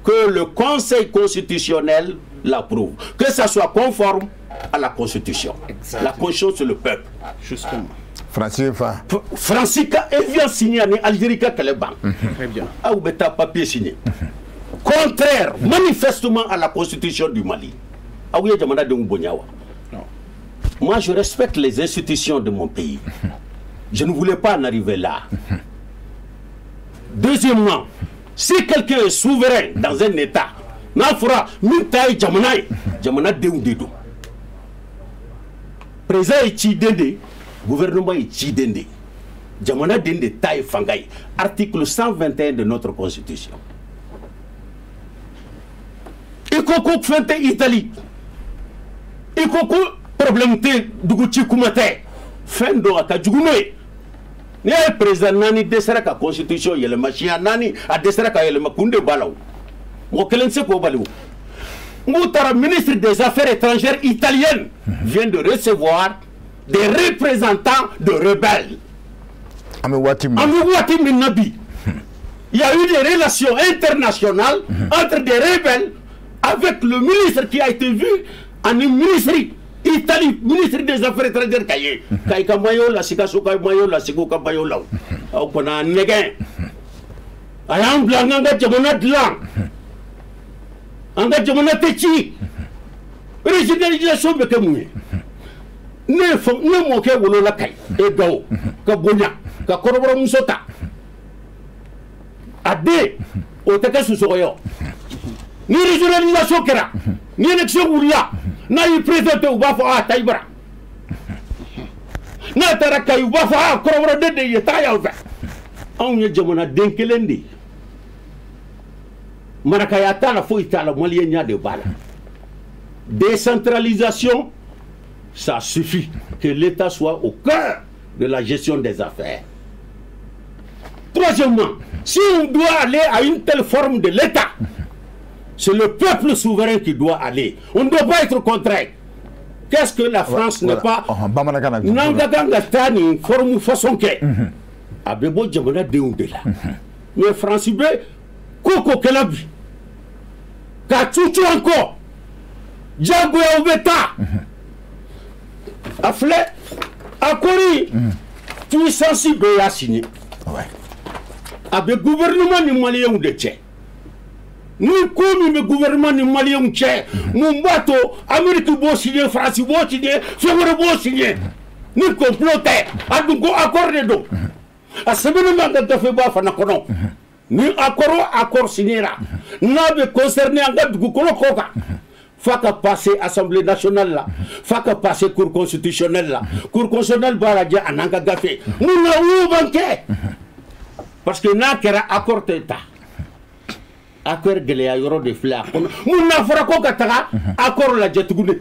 que le Conseil constitutionnel l'approuve, que ça soit conforme à la Constitution. Exactement. La Constitution, c'est le peuple. Justement. Français, Français, et vient signer en Algérie, qu'elle est. Très bien. Ah, ou bien papier signé. Contraire, manifestement à la Constitution du Mali. Ah oui, non. Moi, je respecte les institutions de mon pays. Je ne voulais pas en arriver là. Deuxièmement, si quelqu'un est souverain dans un État, n'a fɔra min ta ye jamana ye jamana denw de don président ye ciden de gouvernement ye ciden de jamana den de ta ye fanga ye article 121 de notre constitution i ko ko fɛn tɛ Italie i ko ko problème tɛ dugu ci kuma tɛ fɛn dɔ a ka jugu n'o ye n'i y'a ye président naani dɛsɛra ka constitution yɛlɛma siɲɛ naani a dɛsɛra ka yɛlɛma kun de b'a la o mɔgɔ kelen tɛ se k'o bali o n k'u taara ministre des affaires étrangères italienne vient de recevoir des représentants de rebelles. An bɛ waati min na. An bɛ waati min na bi. Il y a eu des relations internationales entre des rebelles avec le ministre qui a été vu en ministre Italie, ministre des affaires étrangères ka ye ka i ka maillot la Sikaso ka maillot la Segu ka maillot la aw kɔni a nɛgɛn a y'an bila an k'an ka jamana dilan. An ka jamana tɛ ci régionalisation bɛ kɛ mun ye ne mɔkɛ wolola Kayi e Gawo ka bonya ka kɔrɔbɔrɔmuso ta A den o tɛ kɛ sosɔgɔ ye. Ni régionalisation kɛra, ni élection wulila, n'a y'i présenté, u b'a fɔ a taa i bara. N'a taara Kayi, u b'a fɔ a kɔrɔbɔrɔden de ye, taa yan fɛ. Anw ye jamanaden kelen de ye, marakaya t'a la, foyi t'a la, maliyɛnya de b'a la. Décentralisation, ça suffit que l'État soit au cœur de la gestion des affaires. Troisièmement, si on doit aller à une telle forme de l'État, c'est le peuple souverain qui doit aller. On ne doit pas être contraint. Qu'est-ce que la France n'est pas? N'an ka kan ka taa nin forme façon kɛ, a bɛ bɔ jamanadenw de la. Mais France bɛ ko ko kɛla bi k'a cucu an kɔ, diyagoya u bɛ taa. A filɛ, accord puissance bɛɛ y'a signé. A bɛ gouvernement ni maliyɛnw de cɛ. Ni ko min bɛ gouvernement ni maliyɛnw cɛ, mun b'a to Amérique b'o signé, France b'o signé, fɛn wɛrɛ b'o signé? Ni complot tɛ, a dun ko accord de don. A sɛbɛnnen b'an ka gafeba fana kɔnɔ. Ni accord o accord signéra, n'a bɛ concerner an ka dugukolo kɔ kan, f'a ka passer Assemblée nationale la, f'a ka passer Cour constitutionnelle la. Cour constitutionnelle b'a lajɛ a n'an ka gafe. Mun na u b'an kɛ? Parce que n'a kɛra accord tɛ ta. Accord gɛlɛya yɔrɔ de filɛ a kɔnɔ. Mun n'a fɔra ko ka taga accord lajɛ tuguni,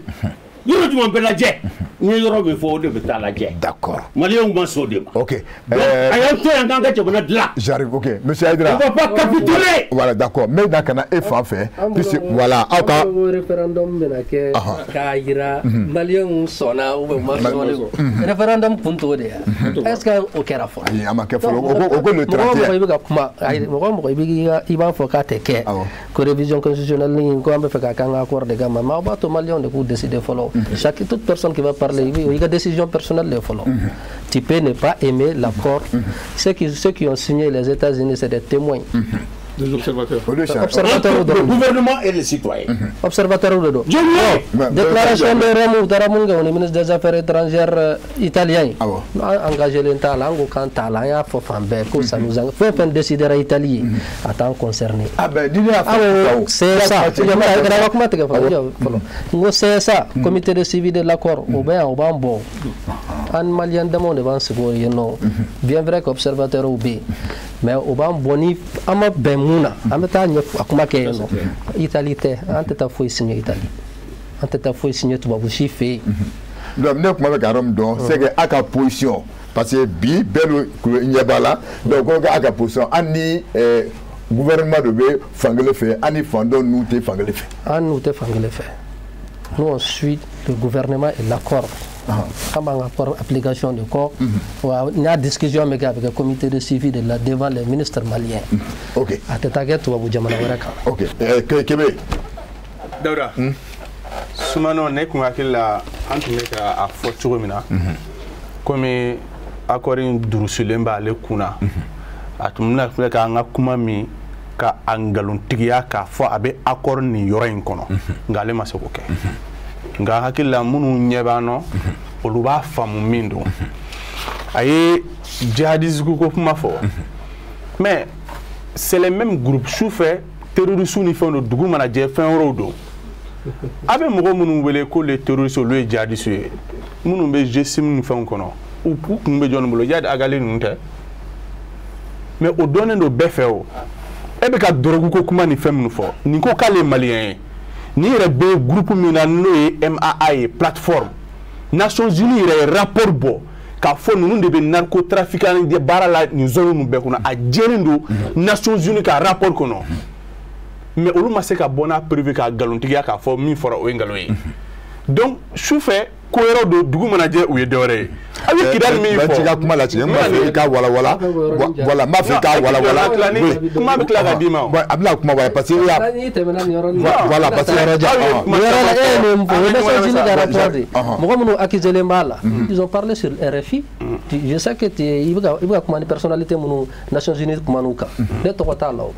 yɔrɔ jumɛn bɛ lajɛ? N ye yɔrɔ min fɔ, o de bɛ taa lajɛ. D'accord. Maliyɛnw ma sɔn o de ma. Ok. Donc a y'an to yan k'an ka jamana dilan. J'arrive, ok. Monsieur Aïdara. On va pas capituler. Voilà, d'accord. Mais dans kana e fan fɛ, puisque voilà, aw ka référendum bɛna kɛ k'a yira maliyɛnw sɔnna ou bien u ma sɔn de o. Référendum kun t'o de ye. Est-ce que o kɛra fɔlɔ? Ayi, a ma kɛ fɔlɔ. O ko le Mɔgɔ o mɔgɔ 31. i bɛ ka kuma, ayi, mɔgɔ o mɔgɔ i b'a fɔ k'a tɛ kɛ, ko révision constitutionnelle ni ko an bɛ fɛ k'a k'an ka accord de kama, mais aw b'a to maliyɛnw de k'u décider fɔlɔ. Chaque toute personne qui va parler, i ka décision personnelle de fɔlɔ. Tu peux ne pas aimer l'accord. Ceux qui ont signé, les États-Unis, c'est des témoins. Des observateurs. Observateurs Le gouvernement et les citoyens. Observateur de don. Je Ouais. Déclaration de Rome, u taara mun kɛ, o ni ministre des affaires étrangères italien ye. An engagé len t'a la, an ko k'an t'a la, an y'a fɔ fan bɛɛ ko ça nous engage. Fɛn fɛn décidera Italie ye, a t'an concerné. Ah ben, ni ne y'a fɔ Awɔ, c'est ça. Ka kuma tigɛ fɔlɔ, jɔ fɔlɔ. N ko c'est ça, comité de suivi de l'accord, o bɛ yan, o b'an bɔ. An maliyɛn damaw de b'an sigi o yen nɔ. Bien vrai que observateur bɛ yen, mais o b'an bɔ ni an ma bɛn mun na, an bɛ taa ɲɛ a kuma kɛ yen nɔ. Italie tɛ, an tɛ taa foyi signer Italie. An tɛ taa foyi signer tubabu si fɛ yen. Donc ne kuma bɛ ka yɔrɔ min dɔn, c'est que a ka position, parce que bi bɛɛ n'o ɲɛ b'a la. Donc ko a ka position, an ni gouvernement de bɛ fankelen fɛ, an ni fan dɔ ninnu tɛ fankelen fɛ. An n'u tɛ fankelen fɛ. Nous, on suit le gouvernement et l'accord. An b'an ka accord application de kɔ. Wa n'a discussion bɛ kɛ, a bɛ kɛ comité de suivi de la devant les ministres maliens. Ok. A tɛ taa kɛ tubabu jamana wɛrɛ kan. Ok. Kebe. Dawuda Sumano, ne kun hakili la an tun bɛ ka a fɔ cogo min na, komi accord in durusilen b'ale kun na, a tun bɛna filɛ k'an ka kuma min ka a nkalontigiya k'a fɔ a bɛ accord nin yɔrɔ in kɔnɔ, nka ale ma se k'o kɛ. Nka hakili la minnu ɲɛ b'an nɔ, olu b'a faamu min don. A ye jihadisme ko kuma fɔ, mais c'est les mêmes groupes sufɛ, terroristes ni fɛnw don, dugu mana jɛ fɛn wɛrɛw don. A bɛ mɔgɔ minnu wele ko les terroristes, olu ye jihadistes ye, minnu bɛ GSIM ni fɛnw kɔnɔ, u kun bɛ jɔnni bolo? Iyad Ag Ghali ninnu tɛ? Mais o dɔnnen don bɛɛ fɛ. O e bɛ ka dɔrɔgu ko kuma ni fɛn minnu fɔ nin ko k'ale ye maliyɛn ye, nin yɛrɛ bɛ groupe min na, n'o ye MAA ye, plateforme Nations Unies yɛrɛ ye rapport bɔ k'a fɔ ninnu de bɛ narcotrafiquant baara la nin zone ninnu bɛɛ kɔnɔ. A jɛlen don Nations Unies ka rapport kɔnɔ, mais olu ma se ka bɔ n'a preuve k'a nkalontigiya k'a fɔ min fɔra o ye nkalon ye. Donc sufɛ ko wɛrɛw don, dugu mana jɛ u ye dɔ wɛrɛ ye. A bɛ Kidali min fɔ, Bɛɛ t'i ka kuma latigɛ, n b'a fɛ i ka walawala. Voilà, n b'a fɛ i ka walawala. Kuma bɛ tila ka d'i ma o. Bon, a bɛna kuma wala parce que i y'a N'i tɛmɛna nin yɔrɔ nin na. Voilà, parce que Nin yɔrɔ la, e ye nin fɔ, o ye Nations Unies ka rapport de ye. Ɔhɔn. Mɔgɔ minnu accusé b'a la, ils ont parlé sur RFI. Je sais que i bɛ ka kuma ni personnalité minnu Nations Unies kuman'u kan, ne tɔgɔ t'a la o,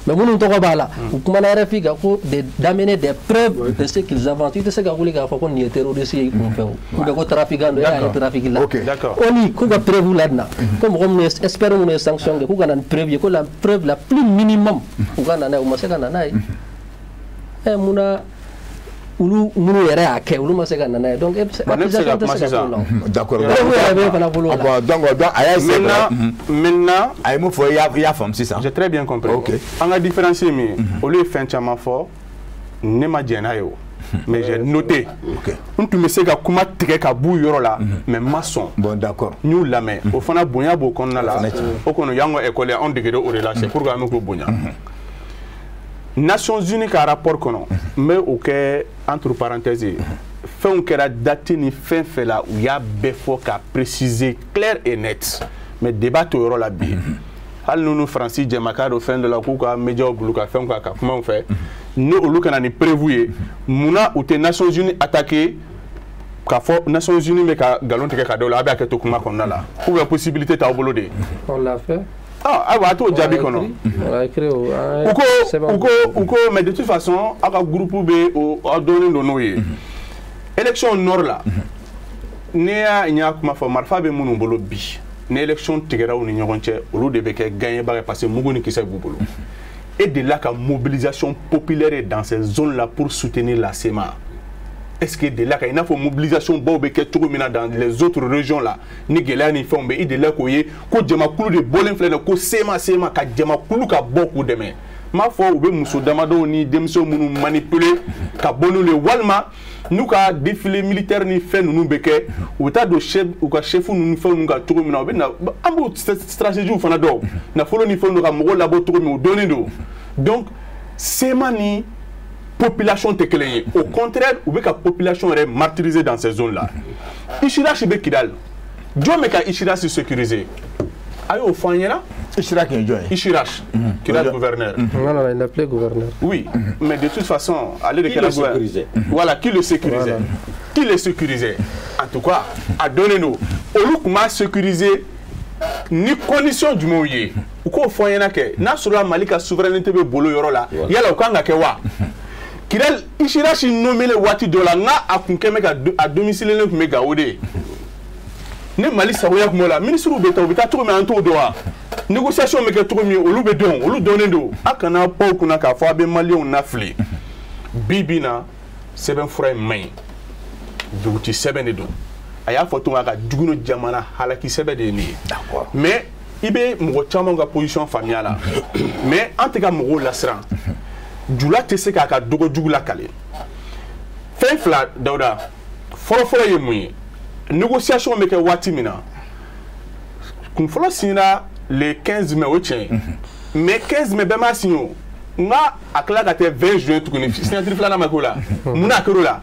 mais minnu tɔgɔ b'a la, u kumana RFI kan ko de d'amener des preuves de ce qu'ils avancent. I tɛ se ka wuli k'a fɔ ko nin ye terroriste ye i kun. nɔfɛ o ou bien ko trafiquant don e y'a ye trafic la. D'accord. ONU k'u ka preuve ladina ko mɔgɔ minnu ye expert minnu ye sanction kɛ k'u ka na ni preuve ye, ko la preuve la plus minimum u ka na n'a ye, u ma se ka na n'a ye. Ɛ munna olu minnu yɛrɛ y'a kɛ olu ma se ka na n'a ye? Donc e bɛ se Bon, ne bɛ se ka accusation tɛ kuma se ka sisan. k'o la o. D'accord. Preuve yɛrɛ bɛ e fana bolo o la. Bon, donc a y'a essayé. Maintenant, a ye mun fɔ, i y'a faamu sisan. J'ai très bien compris. Ok. An ka différence ye min ye, olu ye fɛn caman fɔ, ne ma jɛn n'a ye o. Mais j'ai noté. Ok. N tun bɛ se ka kuma tigɛ ka b'u yɔrɔ la, mais n ma sɔn. Bon, d'accord. N y'u lamɛn. O fana bonya b'o kɔnɔna la. Fana tiɲɛ. O kɔni y'an ka école ye, anw degera o de la, c'est pourquoi an bɛ k'o bonya. Nations Unies ka rapport kɔnɔ, n bɛ o kɛ entre parenthèses ye. Fɛnw kɛra date ni fɛn fɛn la, u y'a bɛɛ fɔ k'a préciser clair et net. Mais débat t'o yɔrɔ la bi. Hali n'u Faransi jɛmakan don fɛn dɔ la k'u ka médiaw bolo ka fɛnw kan ka kumaw fɛ, ni olu kana ni preuve ye, munna u tɛ Nations Unies attaquer k'a fɔ Nations Unies bɛ ka nkalon tigɛ ka da o la, a bɛ hakɛ to kuma kɔnɔna la, ou bien possibilité t'aw bolo de? On l'a fait. Ah, ayiwa, a t'o jaabi kɔnɔ. On l'a écrit o. An ye U ko sɛbɛn u ko u ko mais de toute façon aw ka groupe bɛ o aw dɔnnen don n'o ye. Élection nord la, ne y'a n y'a kuma fɔ, marifa bɛ minnu bolo bi, ni élection tigɛra u ni ɲɔgɔn cɛ, olu de bɛ kɛ gagné-baga ye parce que mugu ni kisɛ b'u bolo. E delila ka mobilisation populaire ye dans ces zones là pour soutenir la CMA? Est-ce que delila ka i n'a fɔ mobilisation baw bɛ kɛ cogo min na dans les autres régions là, ni gɛlɛya ni fɛnw bɛ, i delila k'o ye ko jamakulu de bɔlen filɛ nin ye ko CMA CMA ka jamakulu ka bɔ k'u dɛmɛ? N m'a fɔ u bɛ muso damadɔw ni denmisɛnw minnu manipuler ka bɔ n'olu ye, walima n'u ka défilé militaire ni fɛn ninnu bɛ kɛ, u bɛ taa don chef u ka chef ninnu fɛn ninnu kan cogo min na, u bɛ na, an b'o stratégie fana dɔn, nafolo ni fɛn ninnu ka mɔgɔw labɔ cogo min, o dɔnnen don. Donc CMA ni population tɛ kelen ye, au contraire, u bɛ ka population yɛrɛ martyriser dans ces zones là. Ichirachi bɛ Kidal, jɔn bɛ ka Ichirachi sécuriser? A y'o fɔ an ɲɛna. Ichirachi ye jɔn ye? Ichirachi, Kidal gouverneur. Non, non, il l'appelait gouverneur. Oui, mais de toute façon, ale de Qui kɛra le sécurisait? Voilà, qui le sécurisait? Voilà. Qui le sécurisait? En tout cas, a dɔnnen don. Olu tun b'a sécuriser ni condition jumɛnw ye? U k'o fɔ an ɲɛna kɛ. N'a sɔrɔla Mali ka souveraineté bɛ bolo yɔrɔ la, yala o kan ka kɛ wa? Kidal Ichirachi nommé waati dɔ la, n ka a kun kɛ bɛ ka a domicile tun bɛ Gawo de ye. Ni Mali sagoya tun b'o la, ministre bɛ taa, u bɛ taa cogo min an t'o dɔn wa? Négociation bɛ kɛ cogo min, olu bɛ dɔn, olu dɔnnen don. A kana pan o kunna k'a fɔ a bɛ maliyɛnw lafili. Bi bi in na, sɛbɛnfura in man ɲi. Duguti sɛbɛn de don. A y'a fɔ cogo min, a ka jugu ni jamana halaki sɛbɛn de ye nin ye. D'accord. Mais i bɛ mɔgɔ caman ka position faamuya la. Mais an tɛ ka mɔgɔw lasiran. Jula tɛ se k'a ka dɔgɔ jugu lakale. Fɛn fila, Dawuda, fɔlɔfɔlɔ ye mun ye? Négociation bɛ kɛ waati min na, kun fɔlɔ signera le 15 mai, o tiɲɛ ye. Mais 15 mai bɛɛ m'a signé o. N ka a tila ka kɛ 20 juin tuguni, signature filanan ma k'o la. Mun na a kɛr'o la?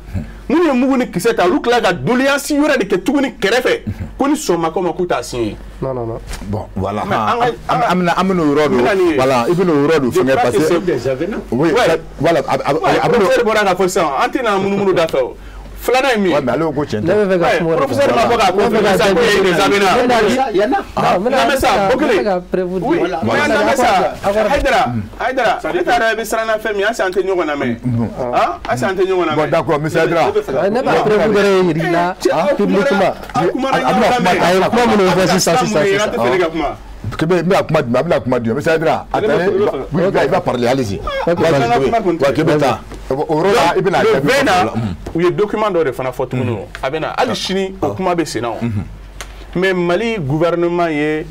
Minnu ye mugu ni kisɛ ta, olu tila ka doléance wɛrɛ de kɛ tuguni kɛrɛfɛ ko ni sɔn ma k'o ma k'u t'a signé. Non, non, non. Bon, voilà. Mais An bɛna an bɛna o yɔrɔ n bɛna nin don. ye. Voilà, i bɛna o yɔrɔ don Je fɛngɛ crois parce que que c'est Des avenants. Oui, Ouais. voilà, Ouais, a bɛna professeur bɔra k'a fɔ sisan, an tɛna munumunu da fɛ o. Filanan ye min ye. Ouais, mais ale ko ko tiɲɛ Ne tɛ. bɛ fɛ ka Ouais, kuma o de kan. professeur ma bɔ k'a Ne bɛ fɛ confirmer ka sa ko ye des avenants. Ne bɛna Il y en a. Non, n bɛna Lamɛn sa, n bɛ Bokele. fɛ ka preuve di. Oui, Voilà. mais an lamɛn sa. Accord. Hayidara, Hayidara, ne t'a dɔn i bɛ siran na fɛn min ye, hali sisan an tɛ ɲɔgɔn lamɛn. Han, hali sisan an tɛ ɲɔgɔn Bon, lamɛn. d'accord, monsieur Haidara. Ne b'a preuve dɔrɔn yir'i la publiquement. Aw kumana A bɛna ɲɔgɔn kuma lamɛn. A ye kuma minnu fɔ sisan sisan An sisan. tɛ fɛ ne ka kuma. Kebe, n bɛna kuma di ma, a bɛna kuma di ma. Monsieur Haidara, attendez, oui, il va parler, allez-y. Ok. Vas-y, oui. Kuma kun tɛ. Ouais, Kebe ta. O yɔrɔ la, i bɛna Le jaabi 20 na, la. u ye document dɔ de fana fɔ tuguni o. A bɛ na hali sini, o kuma bɛ sen na o. Mais Mali gouvernement ye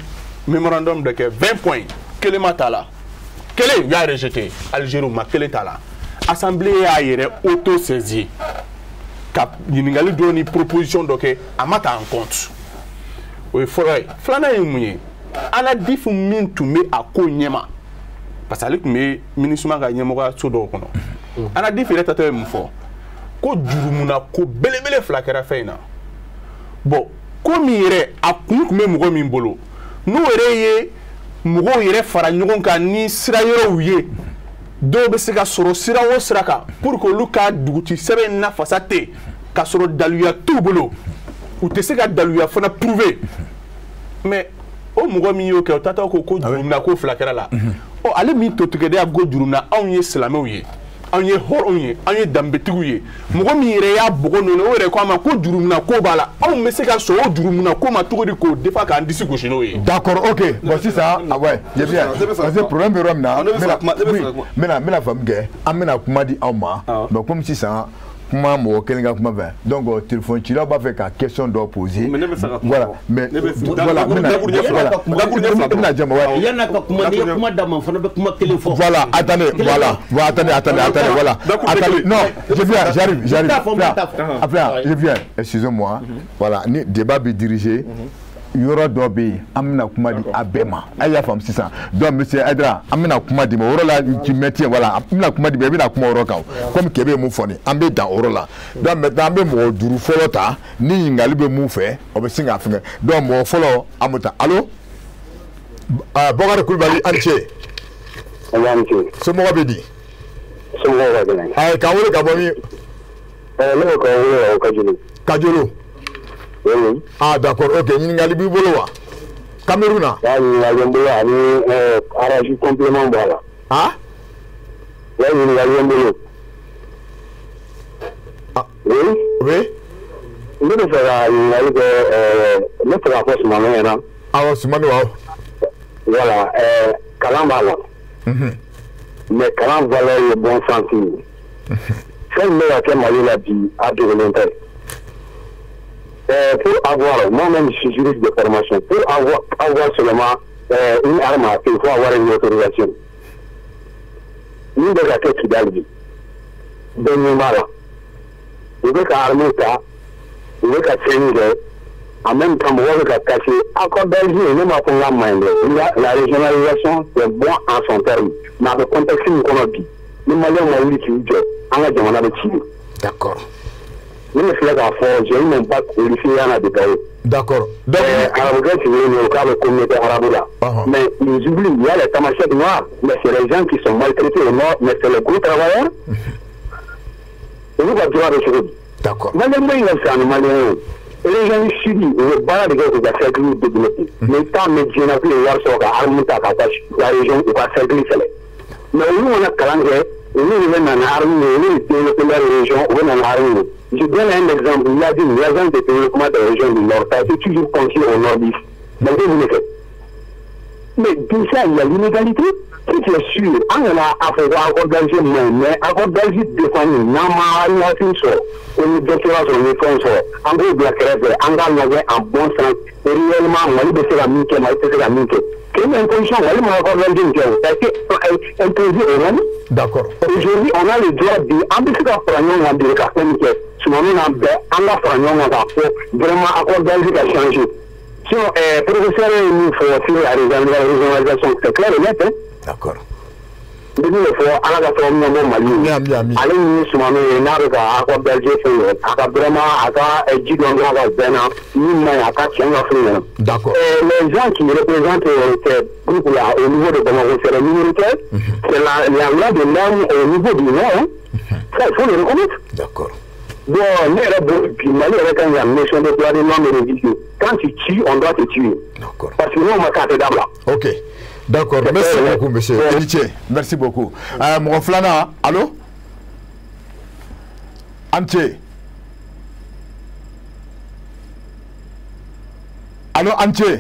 mémorandum dɔ kɛ 20 points, kelen ma t'a la. Kelen, u y'a rejeté. Algérie, u ma kelen t'a la. Assemblée y'a yɛrɛ auto saisi ka ɲininkali dɔw ni proposition dɔ kɛ, a ma ta en compte. O ye fɔlɔ ye. Filanan ye mun ye? Anadif min tun bɛ a ko ɲɛma, parce que ale tun bɛ MINUSMA ka ɲɛmɔgɔya so dɔw kɔnɔ, Anadif yɛrɛ tatɔ ye mun fɔ? Ko jurumuna ko belebele fila kɛra fɛn in na. Bon, ko min yɛrɛ a kun tun bɛ mɔgɔ min bolo, n'o yɛrɛ ye mɔgɔw yɛrɛ fara ɲɔgɔn kan ni sira yɔrɔw ye, dɔw bɛ se ka sɔrɔ sira o sira kan pour que olu ka duguti sɛbɛn nafasa tɛ k'a sɔrɔ daluya t'u bolo, u tɛ se ka daluya fana prouver. Mais o mɔgɔ min y'o kɛ, o tatɔ ko ko jurumuna ko fila kɛra la. Ɔ, ale min totigɛdenya ko jurumuna, anw ye silamɛw ye, Anw ye hɔrɔnw ye, anw ye danbetigiw ye. Mɔgɔ min yɛrɛ y'a bɔgɔ nɔɔni, o yɛrɛ ko a ma ko jurumuna ko b'a la. Anw bɛ se ka sɔn o jurumuna ko ma cogo di k'o defa k'an disi gosi n'o ye? D'accord, ok. Bon, sisan, ah ouais, j'ai bien. Parce que problème bɛ yɔrɔ min na, n bɛna faamu kɛ, an bɛna kuma di aw ma. Mais comme sisan, kuma mɔgɔ kelen ka kuma fɛ, donc téléphone cilaw b'a fɛ ka question dɔ poser. Mais ne bɛ fɛ ka kuma. Voilà, mais voilà, n bɛna jama ouais. Yan'a ka kuma, n'i ye kuma d'a ma, n fana bɛ kuma kelen fɔ. Voilà, attendez, voilà, voilà, attendez, attendez, attendez, voilà. Attendez, non, je viens, j'arrive, j'arrive. Enfin, je viens, excusez-moi. Voilà, ni débat bɛ diriger. Yɔrɔ dɔ bɛ yen, an bɛna kuma di a bɛɛ ma. A y'a faamu sisan. Donc monsieur Aïdara, an bɛna kuma di ma o yɔrɔ la, tu maintiens, voilà, an bɛna kuma di ma, i bɛna kuma o yɔrɔ kan. Comme Kebe ye mun fɔ nin, an bɛ dan o yɔrɔ la. Donc maintenant an bɛ mɔgɔ 5 fɔlɔ ta, ni ɲininkali bɛ mun fɛ, o bɛ sin k'a fɛngɛ. Donc mɔgɔ fɔlɔ, an bɛ taa. Allo, Bɔkari Kulubali, an ce. Somɔgɔw bɛ di? Somɔgɔw ka kɛnɛ. Ayi, k'an wele ka bɔ min? Ne bɛ k'aw wele ka bɔ Kajolo. Kajolo. Oui. Ah d'accord, ok. Ɲininkali b'i bolo wa? Cameroun na? Ja, ɲininkali bɛ n bolo ani arrache complément b'a la. Ah? Ouais, ɲininkali bɛ n bolo. Ah. Oui. Oui. Ne bɛ fɛ ka ɲininkali kɛ, ne bɛ fɛ k'a fɔ Sumano ɲɛna. Awɔ, Sumano, awɔ. Voilà, kalan b'a la. Mais kalan valeur ye bon sens ye. Fɛn min bɛ ka kɛ Mali la bi, a dogolen tɛ. Pour avoir, moi-même je suis juriste de formation, pour avoir seulement une arme à feu, il faut avoir une autorisation. Min bɛ ka kɛ Kidali bi, bɛɛ ɲɛ b'a la. U bɛ ka armée ta, u bɛ ka fɛn kɛ, en même temps mɔgɔw bɛ ka cacher. Accord d'Alger, ne m'a fɔ n k'a man ɲi dɛ. La régionalisation, c'est bon en son terme, mais a bɛ contexte min kɔnɔ bi, ni Maliyɛnw ma wuli k'u jɔ, an ka jamana bɛ ci. D'accord. Ne bɛ filɛ k'a fɔ, j'ai eu mon bac au lycée Yana de Gao. D'accord. Donc, arabukɛ sigilen don k'a bɛ communauté arabe la. Mais ils oublient, il y a les Tamasheks noirs, mais c'est les gens qui sont maltraités au nord, mais c'est les gros travailleurs. Olu ka droit bɛ cogo di? D'accord. Maliyɛn ba in ka fisa ni Maliyɛn ye. Région du Sud, u bɛ baara de kɛ k'u ka cercle développer. Mais temps bɛ diɲɛ na k'u ye wari sɔrɔ ka arme ta ka taa la région u ka cercle kɛlɛ. Mais olu mana kalan kɛ, olu de bɛ na ni arme ye, olu de développer leur région, u bɛ na ni arme ye. Je donne un exemple, il a dit l'agence de développement des régions du Nord, ça a été toujours confié aux nordistes. Donc, vous le faites. Mais déjà, il y a l'inégalité. Ce qui est sûr, on a accord d'Alger, mais accord d'Alger défendu, n'a pas sɔrɔ, ko ni doctorat sɔrɔ, ni fɛnw sɔrɔ, an b'o bila kɛrɛfɛ, an k'a lajɛ en bon sens, réellement Mali bɛ se ka min kɛ, Mali tɛ se ka min kɛ. C'est une imposition, Mali ma accord d'Alger nin kɛ o, ça a été imposé au Mali. D'accord. Aujourd'hui, on a le droit de, an bɛ se ka fara ɲɔgɔn kan bi ka fɛn min kɛ, Sumano n'an bɛɛ, an ka fara ɲɔgɔn kan k'a fɔ vraiment accord d'Alger ka changer. Sinon, professeur ye min fɔ sur la régionalisation, c'est clair et net, hein. D'accord. N bɛ min fɔ, Ala ka sababu ɲuman bɔ Mali ye. Ale ni Sumano ye, n'a bɛ ka accord d'Alger fɛn ye, a ka vraiment a ka ji dɔn dɔrɔn ka bɛn na, min man ɲi, a ka tiɲɛ ka f'u ɲɛna. D'accord. Les gens qui représentent ces groupes-là au niveau de Bamako, c'est les minoritaires, c'est la loi de l'homme au niveau du Nord, hein. Ça, il faut le reconnaître. D'accord. Bon, ne yɛrɛ bolo bi, Mali yɛrɛ kan ka notion de droit de l'homme réviser. Quand tu tues, on doit te tuer. D'accord. Parce que n'o ma kɛ, a tɛ dabila. Ok. D'accord, merci beaucoup, monsieur. Merci beaucoup. Mɔgɔ filanan, allo? An ce. Allo, an ce.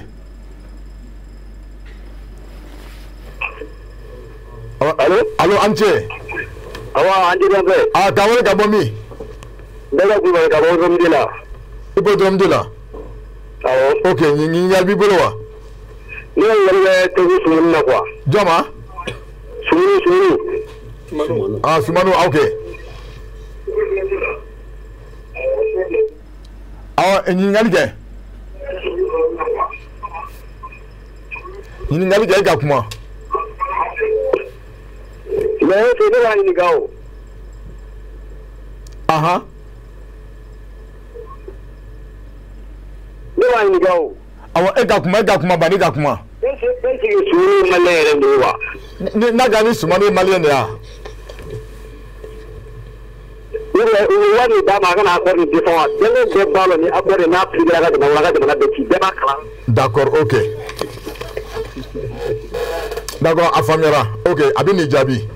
Allo? Allo, an ce. Awɔ, an ce fɛ. Ah, k'an wele ka bɔ min? Ne ka Kulubali ka bɔ Hippodrome la. Hippodrome la? Awɔ. Ok, ɲininkali b'i bolo wa? Ne ka ɲininkali bɛ Tegu Sumuni na quoi. Jɔn ma? Sumuni, Sumuni. Ah, Sumani, ok. Awɔ, ɲininkali kɛ. Ɲininkali kɛ, e ka kuma. Mais ne b'a ɲininka o. Ahan. Ne b'a ɲininka o. Awɔ, e ka kuma, e ka kuma, ba ne ka kuma. Est ce que Sumani ye maliyɛn yɛrɛ de ye wa? N'a ka ni Sumani ye maliyɛn de ye wa? U bɛ wari de d'a ma a kana accord nin défend wa? Bɛɛ bɛɛ b'a lɔn ni accord nin n'a appliqué a ka jamana a ka jamana bɛɛ ci, bɛɛ b'a kalan. D'accord, ok. D'accord, a faamuyara. Ok, a bɛ nin jaabi.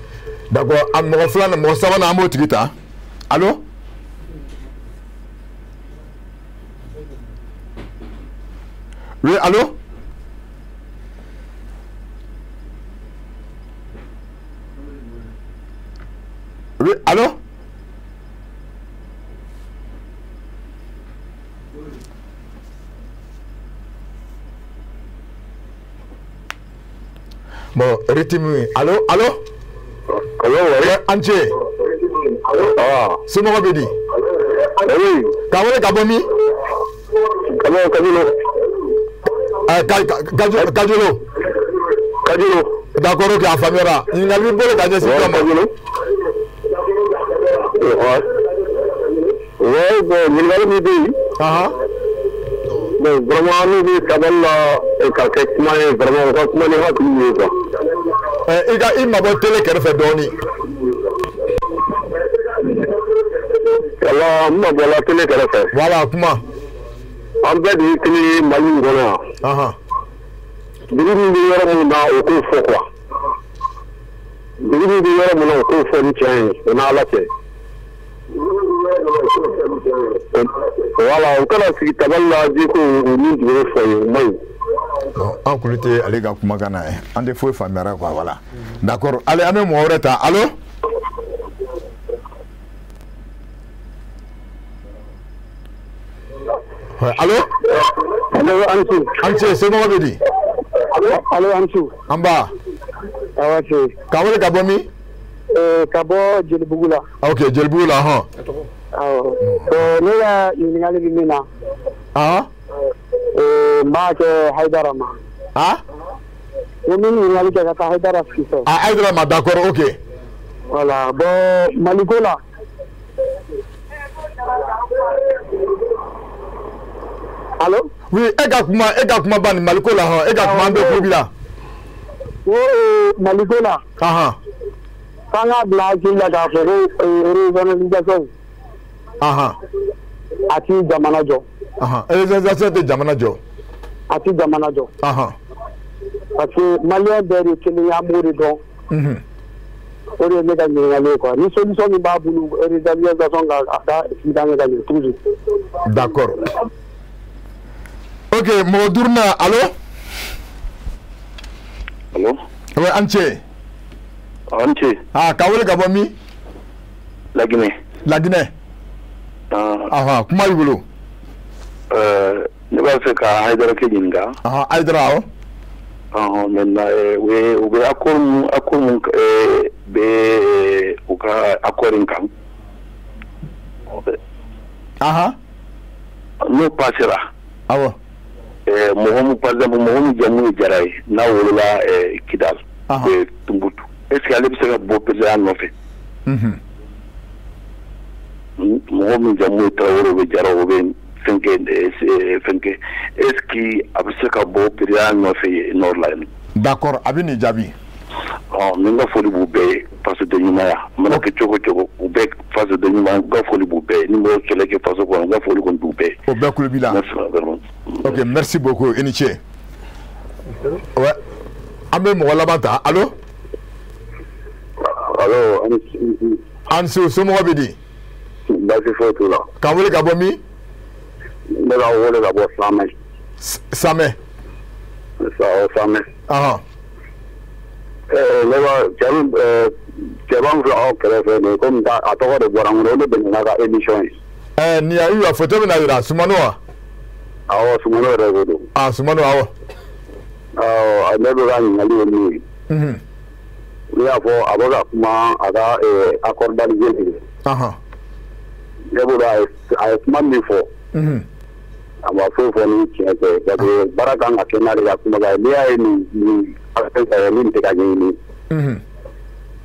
D'accord, a mɔgɔ filanan, mɔgɔ sabanan, an b'o tigi ta. Allo? Oui, allo? Oui, allo? Bon, rythme, allo, allo? Allo, oui. An ce. Ah. Somɔgɔw bɛ di? Oui. K'a wele ka bɔ min? Ka bɔ Kajolo. Kajolo. Kajolo. D'accord, ok, a faamuyara. Ɲininkali b'i bolo ka ɲɛsin jɔn ma? Kajolo. Ouais. Ouais, bon, ɲininkali min bɛ yen. Bon, vraiment, n'u bɛ tabali la ka kɛ kuma ye, vraiment, u ka kuma ni hakili ye, quoi. I ka i mabɔ télé kɛrɛfɛ dɔɔnin. Wala, n mabɔla télé kɛrɛfɛ. Voilà, kuma. An bɛɛ de ye kelen ye Mali in kɔnɔ yan. Dugu min bɛ yɔrɔ min na, o k'o fɔ, quoi. Dugu min bɛ yɔrɔ min na, o k'o fɔ ni tiɲɛ ye, o n'Ala cɛ. Voilà, u kana sigi tabali la ji ko u ni dugu fɔ ye, o man ɲi. Bon, an kulu tɛ ale ka kumakan na ye, an tɛ foyi faamuyara, quoi, voilà. D'accord, allez, an bɛ mɔgɔ wɛrɛ ta. Allo? Allo? Allo, an ce. An ce, somɔgɔw bɛ di? Allo, an ce. An ba. Awa ce. K'a wele ka bɔ min? Ka bɔ Jelibugu la. Ok, Jelibugu la, hɔn. Awɔ. Bon, ne ka ɲininkali bɛ min na. N b'a kɛ Hayidara ma. N bɛ ɲininkali kɛ ka taa Hayidara fɛ. Ah, Hayidara ma, d'accord, ok. Voilà, bon, Maliko la. Allo? Oui, e ka kuma ban Maliko la, hɔn, e ka kuma an bɛɛ tulo b'i la. N ko Maliko la. K'an k'a bila hakili la k'a fɔ ko régionalisation. A ti jamana jɔ. Régionalisation tɛ jamana jɔ. A ti jamana jɔ. Parce que maliyɛn bɛɛ de kelen ye, an b'o de dɔn. O de ye ne ka ɲininkali ye, quoi. Ni solution min b'a bolo régionalisation kan, a ka expliquer an ye ka ɲɛ toujours. D'accord. Ok, mɔgɔ duurunan, allo? Allo? Oui, an ce. An ce. Ah, k'a wele ka bɔ min? Laginɛ. Laginɛ. Kuma b'i bolo. Ne b'a fɛ ka Hayidara kɛ ɲininka. Hayidara, awɔ. Maintenant, u bɛ accord mun bɛ u ka accord in kan. N'o passera. Awɔ. Mɔgɔ mun, par exemple, mɔgɔ mun jamu ye Jara ye, n'a wolola Kidal, Tunbutu, est ce que ale bɛ se ka bɔ président nɔfɛ? Mɔgɔ min jamu ye Tarawele, o bɛ Jara, o bɛ fɛnkɛ, est ce que a bɛ se ka bɔ président nɔfɛ nord la yen? D'accord, a bɛ nin jaabi. Ɔ, n ka foli b'u bɛɛ ye, fasoden ɲumanya mana kɛ cogo o cogo, u bɛɛ fasoden ɲuman, n ka foli b'u bɛɛ ye. Ni mɔgɔ kɛlɛ kɛ faso kɔnɔ, n ka foli kɔni b'u bɛɛ ye. O bɛɛ kulo b'i la. Merci vraiment. Ok, merci beaucoup, i ni ce. Ouais, an bɛ mɔgɔ laban ta. Allo? Allo. An su, somɔgɔw bɛ di? Baasi foyi t'u la. K'an wele ka bɔ min? Ne b'a wele ka bɔ Samɛ. Samɛ. Samɛ. Ne b'a cɛ b'an filɛ aw kɛrɛfɛ nin komi a tɔgɔ de bɔra n kɔnɔ, o de bɛn n'a ka émission ye. Nin y'a photo bɛna yira Sumano wa? Awɔ, Sumano yɛrɛ ko don. Ah, Sumano, awɔ. Awɔ, ne bɛ ka ɲininkali ye min ye. Ne y'a fɔ a bɛ ka kuma a ka accord d'Alger de. Ne bolo a ye kuma min fɔ. A ma foyi fɔ ni tiɲɛ tɛ, parce que baara kan ka kɛ n'ale ka kumakan ye. N'i y'a ye nin fɛn min tɛ ka ɲɛɲini.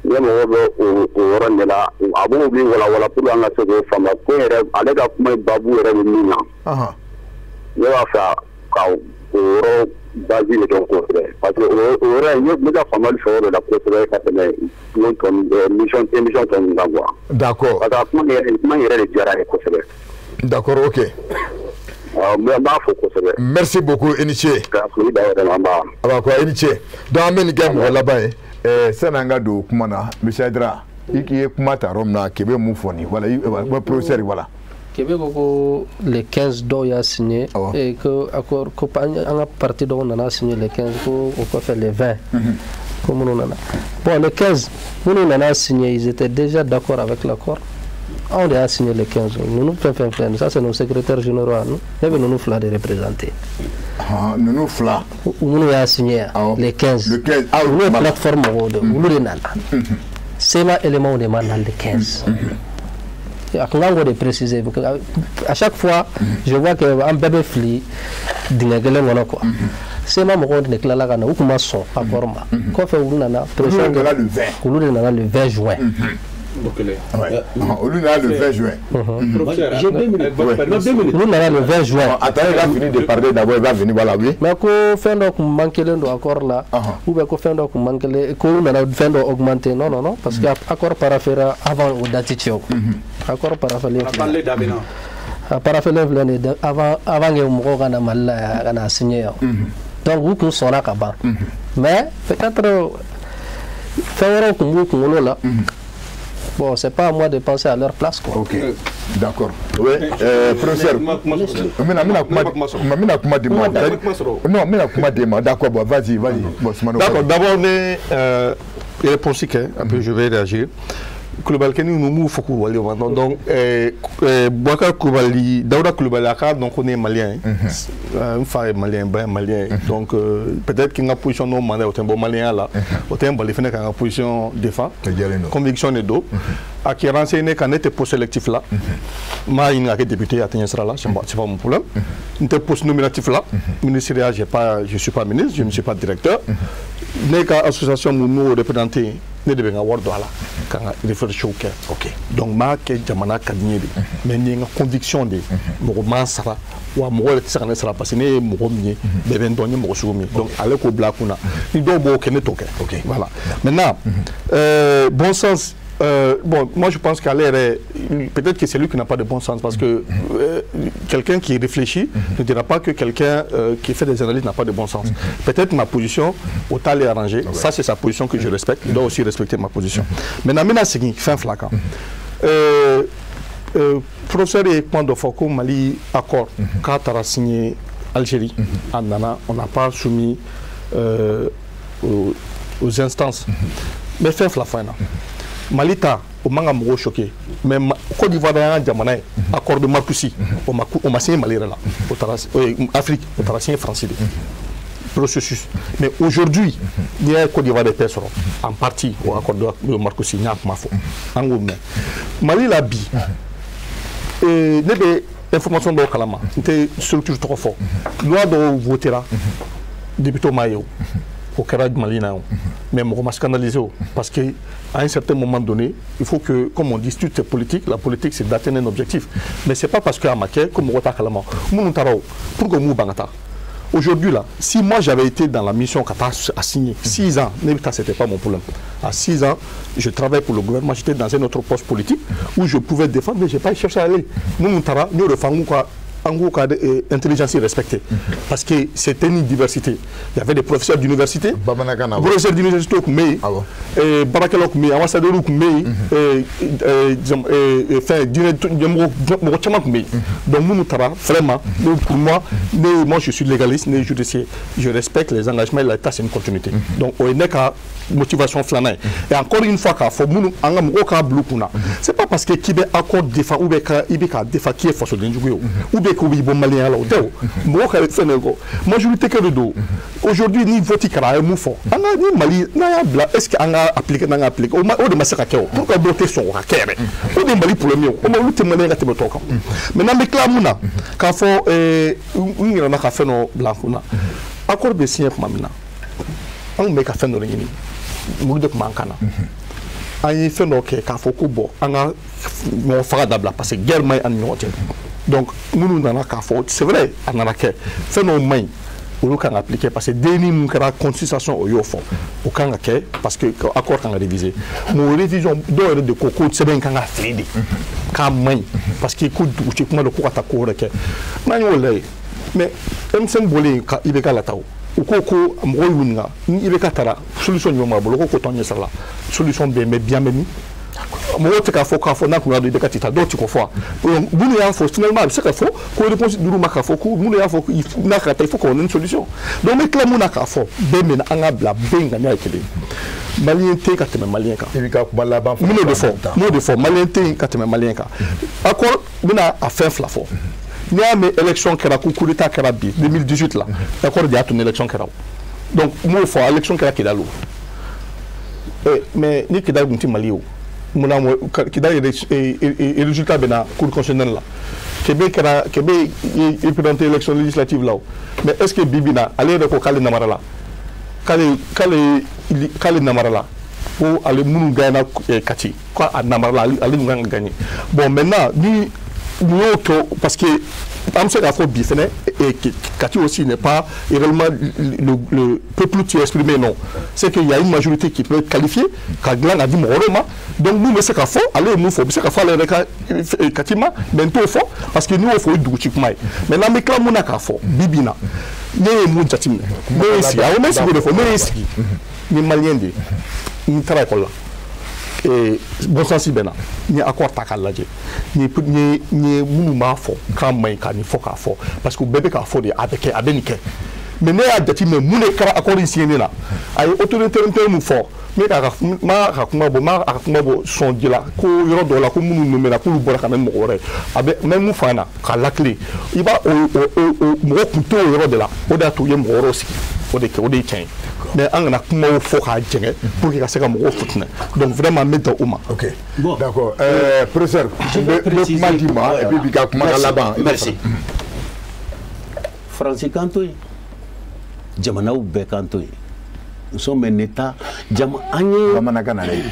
Ne mago bɛ o yɔrɔ de la, a b'o min walawala pour an ka se k'o faamuya ko yɛrɛ ale ka kuma baabu yɛrɛ bɛ min na. Ne b'a fɛ ka o yɔrɔ base de dɔn kosɛbɛ, parce que o yɔrɔ in ne ka faamuyali sɔrɔ o de la kosɛbɛ ka tɛmɛ émission tɔ ninnu kan, quoi. D'accord. Parce que kuma yɛrɛ de diyara ye kosɛbɛ. D'accord, ok. N b'a fɔ kosɛbɛ. Merci beaucoup, i ni ce. Ka foli da yɛrɛ ma, n b'a. Awa, i ni ce. Donc an bɛ nin kɛ mɔgɔ laban ye. Sani an ka don kuma na, Monsieur Haidara, i ye kuma ta yɔrɔ min na, Kebe mun fɔ nin, voilà, professeur, voilà. Kebe ko les 15 dɔw y'a signé et que accord ko an ka parti dɔw nana signé les 15, ko o kɔfɛ les 20 ko minnu nana. Bon, les 15 minnu nana signé, ils étaient déjà d'accord avec l'accord. Anw de y'a signé les 15. Ninnu fɛn fɛn filɛ nin, ça c'est nos secrétaires généraux à nous. Ne bɛ ninnu fila de représenter. Ninnu fila. Minnu y'a signé yan, les 15. Le 15. Olu ye plateforme mɔgɔw de, olu de nana. CMA éléments de ma na le 15. A kun kan k'o de préciser. À chaque fois, je vois que an bɛɛ bɛ fili dingɛ kelen kɔnɔ quoi. CMA mɔgɔw de tilala ka na, u kun ma sɔn accord ma. Kɔfɛ olu nana pression kɛ. Olu de nana le 20 juin. Olu nana le 20 juin. J'ai 2 minutes. Olu nana le 20 juin. Attends, il a fini de parler d'abord, il va venir, voilà, oui. Mais ko fɛn dɔ kun manquelen don accord la, ou bien ko fɛn dɔ kun manquelen, ko u nana fɛn dɔ augmenter. Non, non, non, parce que accord paraphera avant o date cɛ o. Accord paraphelen filɛ. A paraphelen filɛ nin ye avant que mɔgɔw ka na Mali la yan ka na signer yan. Donc u kun sɔnna ka ban. Mais peut-être fɛn wɛrɛw kun b'u kunkolo la. Bon, c'est pas à moi de penser à leur place, quoi. Ok, d'accord. Oui, professeur. Non, d'accord, bon, vas-y, vas-y. Bon, d'accord, d'abord, réponse, après je vais réagir. Koulibaly keni nous faut qu'on donc Boubacar Koulibaly, Daouda Koulibaly donc on est malien, un frère malien, ben malien, donc peut-être qu'il y a une position non malien, au bon malien là, au temps bon les fenêtres en position défend, conviction de dos, à qui renseigné quand était poste sélectif là, ma il n'a que député à Teninsra là, c'est pas mon problème, n'était poste nominatif là, ministériel, j'ai pas, je suis pas ministre, je ne suis pas directeur, n'est qu'à association nous représenter. Ne de bɛ n ka wari don a la ka n ka réfléchir kɛ. Ok, donc n b'a kɛ jamana ka di n ye de, mais nin ye n ka conviction de ye. Mɔgɔ m'an sara wa mɔgɔ yɛrɛ tɛ se ka ne sara parce que ne ye mɔgɔ min ye, bɛɛ bɛ n dɔn n ye mɔgɔ sugu min ye. Donc ale k'o bila a kun na, ni dɔw b'o kɛ ne t'o kɛ. Ok, voilà. Maintenant, bon sens. Bon, moi je pense qu'à l'air, peut-être que c'est lui qui n'a pas de bon sens parce que quelqu'un qui réfléchit ne dira pas que quelqu'un qui fait des analyses n'a pas de bon sens. Peut-être ma position, autant les arranger, ça c'est sa position que je respecte, il doit aussi respecter ma position. Maintenant, maintenant c'est fin flaquant. Professeur et Kwando Foko, Mali, accord, quand a signé Algérie, on n'a pas soumis aux instances. Mais fin flaquant. Malita, au manga mɔgɔw choqué, mais Côte d'Ivoire y'an jamana ye, accord de Marcoussis, o ma signé Mali yɛrɛ la, o taara Afrique, o taara signé France de processus. Mais aujourd'hui, n'i y'a ye Côte d'Ivoire de paix sɔrɔ en partie o accord de Marcoussis, n y'a kuma fɔ, an k'o mɛn. Mali la bi, ne bɛ information dɔw kalama, n tɛ structure tɔgɔ fɔ, loi dɔw votera, député m'a ye o. O kɛra Mali na o, mais mɔgɔ ma scandalisé o, parce que à un certain moment donné, il faut que, comme on dit, tout est politique, la politique c'est d'atteindre un objectif. Mais c'est pas parce que a ma kɛ ko mɔgɔ t'a kalama. Minnu taara o, pour que m'u ban ka taa. Aujourd'hui là, si moi j'avais été dans la mission ka taa a signer, 6 ans, ne bɛ taa, c'était pas mon problème. À 6 ans, je travaille pour le gouvernement, j'étais dans un autre poste politique où je pouvais défendre, mais j'ai pas cherché à aller. Minnu taara, n y'o de fɔ an k'u ka en gros, intelligence respectée. Parce que c'était une diversité. Il y avait des professeurs d'université, professeurs d'université, ambassadeurs, donc, nous, vraiment, pour moi, moi, je suis légaliste, je respecte les engagements, l'État, c'est une continuité. Donc, on est qu'à motivation flâner. Et encore une fois, c'est pas parce que qui est accord défend ou bien défend qui est force de ou bien qu'on bon malien là majorité que de dos. Aujourd'hui ni vote kara ye mun fɔ an ka ni Mali n'a y'a bila est-ce que an ka appliquer n'an ka appliquer o de ma se ka kɛ o pourquoi dɔw tɛ sɔn o ka kɛ yɛrɛ o de ye Mali problème ye o ma olu tɛ malien ka tɛmɛ tɔw kan. Maintenant n bɛ tila mun na k'a fɔ n yɛrɛ ka fɛn dɔ bila n kun na accord bɛ signé tuma min na an tun bɛ ka fɛn dɔ de ɲini muru de tun b'an kan na. An ye fɛn dɔ kɛ k'a fɔ ko bon an ka ɲɔgɔn faga dabila parce que guerre man ɲi an ni ɲɔgɔn cɛ. Donc minnu nana k'a fɔ c'est vrai a nana kɛ fɛn dɔw man ɲi olu kan ka appliquer parce que denni mun kɛra consultation o y'o fɔ o kan ka kɛ parce que accord kan ka réviser mais o révision dɔw yɛrɛ de ko ko sɛbɛn in kan ka fili de k'a man ɲi parce que ko dugu ci kuma don ko ka taa ko wɛrɛ kɛ n'an y'o lajɛ mais M5 bɔlen ka IBK la ta o U ko ko mɔgɔw y'u ɲininka ni IBK taara solution jumɛn b'a bolo, ko t'anw ɲɛ sira la, solution bɛ yen mais bien bɛ min. Mɔgɔw tɛ k'a fɔ k'a fɔ n'a kun y'a dɔn IBK tɛ taa, dɔw tɛ k'o fɔ. Minnu y'a fɔ finalement a bɛ se ka fɔ ko réponse dir'u ma k'a fɔ ko minnu y'a fɔ n'a ka taa il faut qu'on ait une solution. Donc n bɛ tila mun na k'a fɔ bɛɛ minɛ an ka bila bɛɛ ŋaniya ye kelen ye. Malien tɛ ka tɛmɛ malien kan. I b'i ka kuma laban fɔ. N b'o de fɔ, n b'o de fɔ, malien tɛ yen ka tɛmɛ malien kan. Accord n bɛna a fɛn fila fɔ. N'i y'a mɛn élection kɛra ko coup d'état kɛra bi 2018 la, accord de y'a to ni élection kɛra o. Donc n b'o fɔ, élection kɛra Kidal o. Mais ni Kidal tun tɛ Mali ye o, munna Kidal yɛrɛ résultat bɛ na cour constitutionnelle la. Kebe kɛra, Kebe ye présenté élection législative la o. Mais est ce que bi bi na ale yɛrɛ ko k'ale namara la, k'ale namara la, ko ale minnu gagnera Kati ko a namara la, ale mun kan ka gagner. Bon maintenant ni mun y'o to, parce que an bɛ se k'a fɔ bi fɛnɛ Kati aussi n'est pas réellement le peuple qui est exprimé, non. C'est qu'il y a une majorité qui peut être qualifiée ka dilan ka di mɔgɔ wɛrɛw ma. Donc mun bɛ se ka fɔ, ale ye mun fɔ, o bɛ se ka fɔ ale yɛrɛ ka Kati ma, mais n t'o fɔ parce que n'i y'o fɔ o ye dugu ci kuma ye. Maintenant an bɛ tila mun na k'a fɔ bi bi in na, ne ye mun jateminɛ, ne ye sigi, awɔ n bɛ sigi o de fɔ, ne ye sigi ni malien de ye, n taara école la. Bon sens bɛ na, n ye accord ta k'a lajɛ, n ye minnu b'a fɔ k'a man ɲi k'a nin fɔ k'a fɔ, parce que u bɛɛ bɛ k'a fɔ de a bɛ kɛ, a bɛ nin kɛ. Mais ne y'a jateminɛ mun de kɛra accord in signé la, a ye autorité min fɔ, n m'a ka kuma bɔ, n m'a ka kuma bɔ sɔn ji la ko yɔrɔ dɔw la ko minnu nommé la k'olu bɔra ka na ni mɔgɔ wɛrɛ ye, a bɛ n bɛ mun fɔ a ɲɛna k'a lakile, i b'a o mɔgɔ kun t'o yɔrɔ de la, o de y'a to u ye mɔgɔ wɛrɛw sigi, o de kɛ, o de ye tiɲɛ ye. Mais an kana kumaw fɔ k'a jɛngɛ pour que ka se ka mɔgɔw futinɛ. Donc vraiment n bɛ dan o ma. Ok, bon d'accord, professeur, n bɛ kuma d'i ma et puis bi ka kuma ka laban. Merci. Faransi kan to yen, jamanaw bɛɛ kan to yen. Nous sommes un état, jama an ye bamanankan na ye.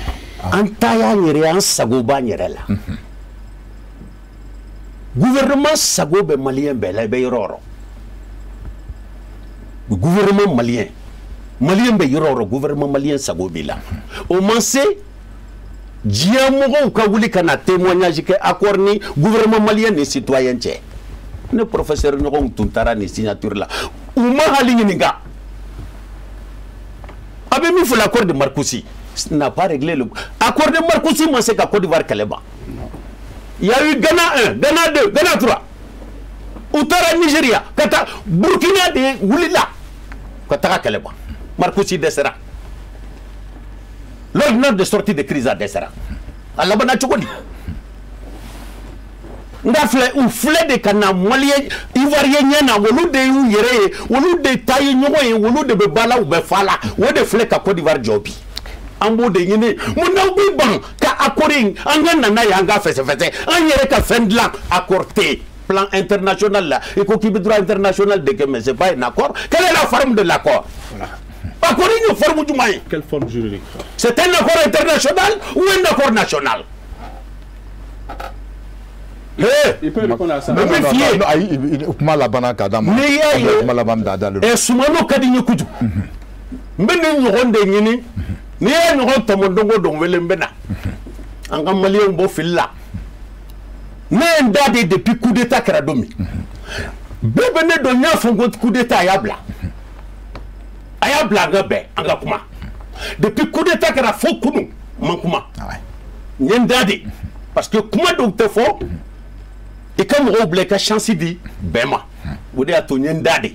An ta y'an yɛrɛ ye, an sago b'an yɛrɛ la. Gouvernement sago bɛ malien bɛɛ la, i bɛ yɔrɔ o yɔrɔ. Gouvernement malien, malien bɛ yɔrɔ o yɔrɔ, gouvernement malien sago b'i la. O ma se diɲɛ mɔgɔw ka wuli ka na témoignage kɛ accord ni gouvernement malien ni citoyen cɛ. Ne professeur ɲɔgɔnw tun taara nin signature la, u ma hali ɲininka. A bɛ min fɔ, l'accord de Marcoussis n'a pas réglé le accord de Marcoussis ma se ka Côte d'Ivoire kɛlɛ ban. Il y a eu Ghana 1, Ghana 2, Ghana 3. U taara Nigeria ka taa Burkina de wulila ka taga kɛlɛ ban. Marcoussis dɛsɛra. L'ordonnance de sortie de crise a dɛsɛra. A labanna cogo di? Nka filɛ, u filɛ de ka na malien ivoirien ɲɛ na, olu de y'u yɛrɛ ye, olu de ta ye ɲɔgɔn ye, olu de bɛ ba la, u bɛ fa la, o de filɛ ka Côte d'Ivoire jɔ bi. An b'o de ɲini. Mun n'aw bɛ ban ka accord in, an ka na n'a ye, an ka fɛsɛfɛsɛ, an yɛrɛ ka fɛn dilan, accord tɛ yen. Plan international là, il faut qu'il y ait droit international de mais c'est pas un accord. Quelle est la forme de l'accord? Accord une forme du moyen. Quelle forme juridique? C'est un accord international ou un accord national? Il peut répondre à ça. Non, non, kuma laban ka d'a ma. N'i y'a ye, kuma laban da da. Sumano ka di n ye kojugu. N bɛ nin ɲɔgɔn de ɲini. N'i ye ɲɔgɔn tɔmɔ don o don wele n bɛ na. An ka maliyɛnw bɔ fili la. Ne ye n da de depuis coup d'état kɛra don min. Bɛɛ bɛ ne dɔn, n y'a fɔ ko coup d'état a y'a bila. A y'a bila an ka bɛn, an ka kuma. Depuis coup d'état kɛra fo kunun n ma kuma. N ye n da de. Parce que kuma dɔw tɛ fɔ. I ka mɔgɔw bila i ka chance di bɛɛ ma. O de y'a to n ye n da de.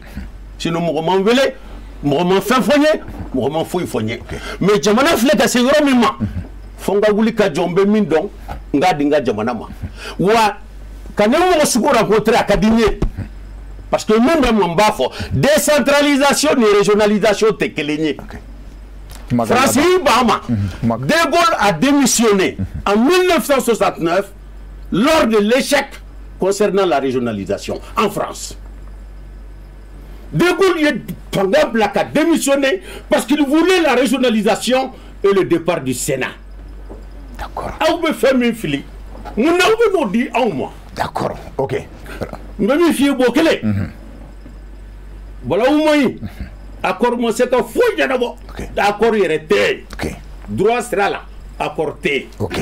Sinon mɔgɔ ma n wele, mɔgɔ ma fɛn fɔ n ye, mɔgɔ ma foyi fɔ n ye. Mais jamana filɛ ka se yɔrɔ min ma, fo n ka wuli ka jɔ, n bɛ min dɔn, n k'a di n ka jamana ma. Wa ka ne mɔgɔ sugu rencontrer a ka di n ye. Parce que min bɛ mun b'a fɔ, décentralisation ni régionalisation tɛ kelen ye. Faransi y'i ban a ma. De Gaulle a démissionné en 1969 lors de l'échec concernant la régionalisation en France. De Gaulle a démissionné parce qu'il voulait la régionalisation et le départ du Sénat. D'accord. Aw bɛ fɛn min fili, mun na aw bɛ n'o di anw ma? D'accord, ok. N bɛ min f'i ye bɔ kelen. Balawu ma ɲi. Accord ma se ka foyi ɲɛnabɔ. Accord yɛrɛ tɛ yen. Droit sira la, accord tɛ yen. Ok.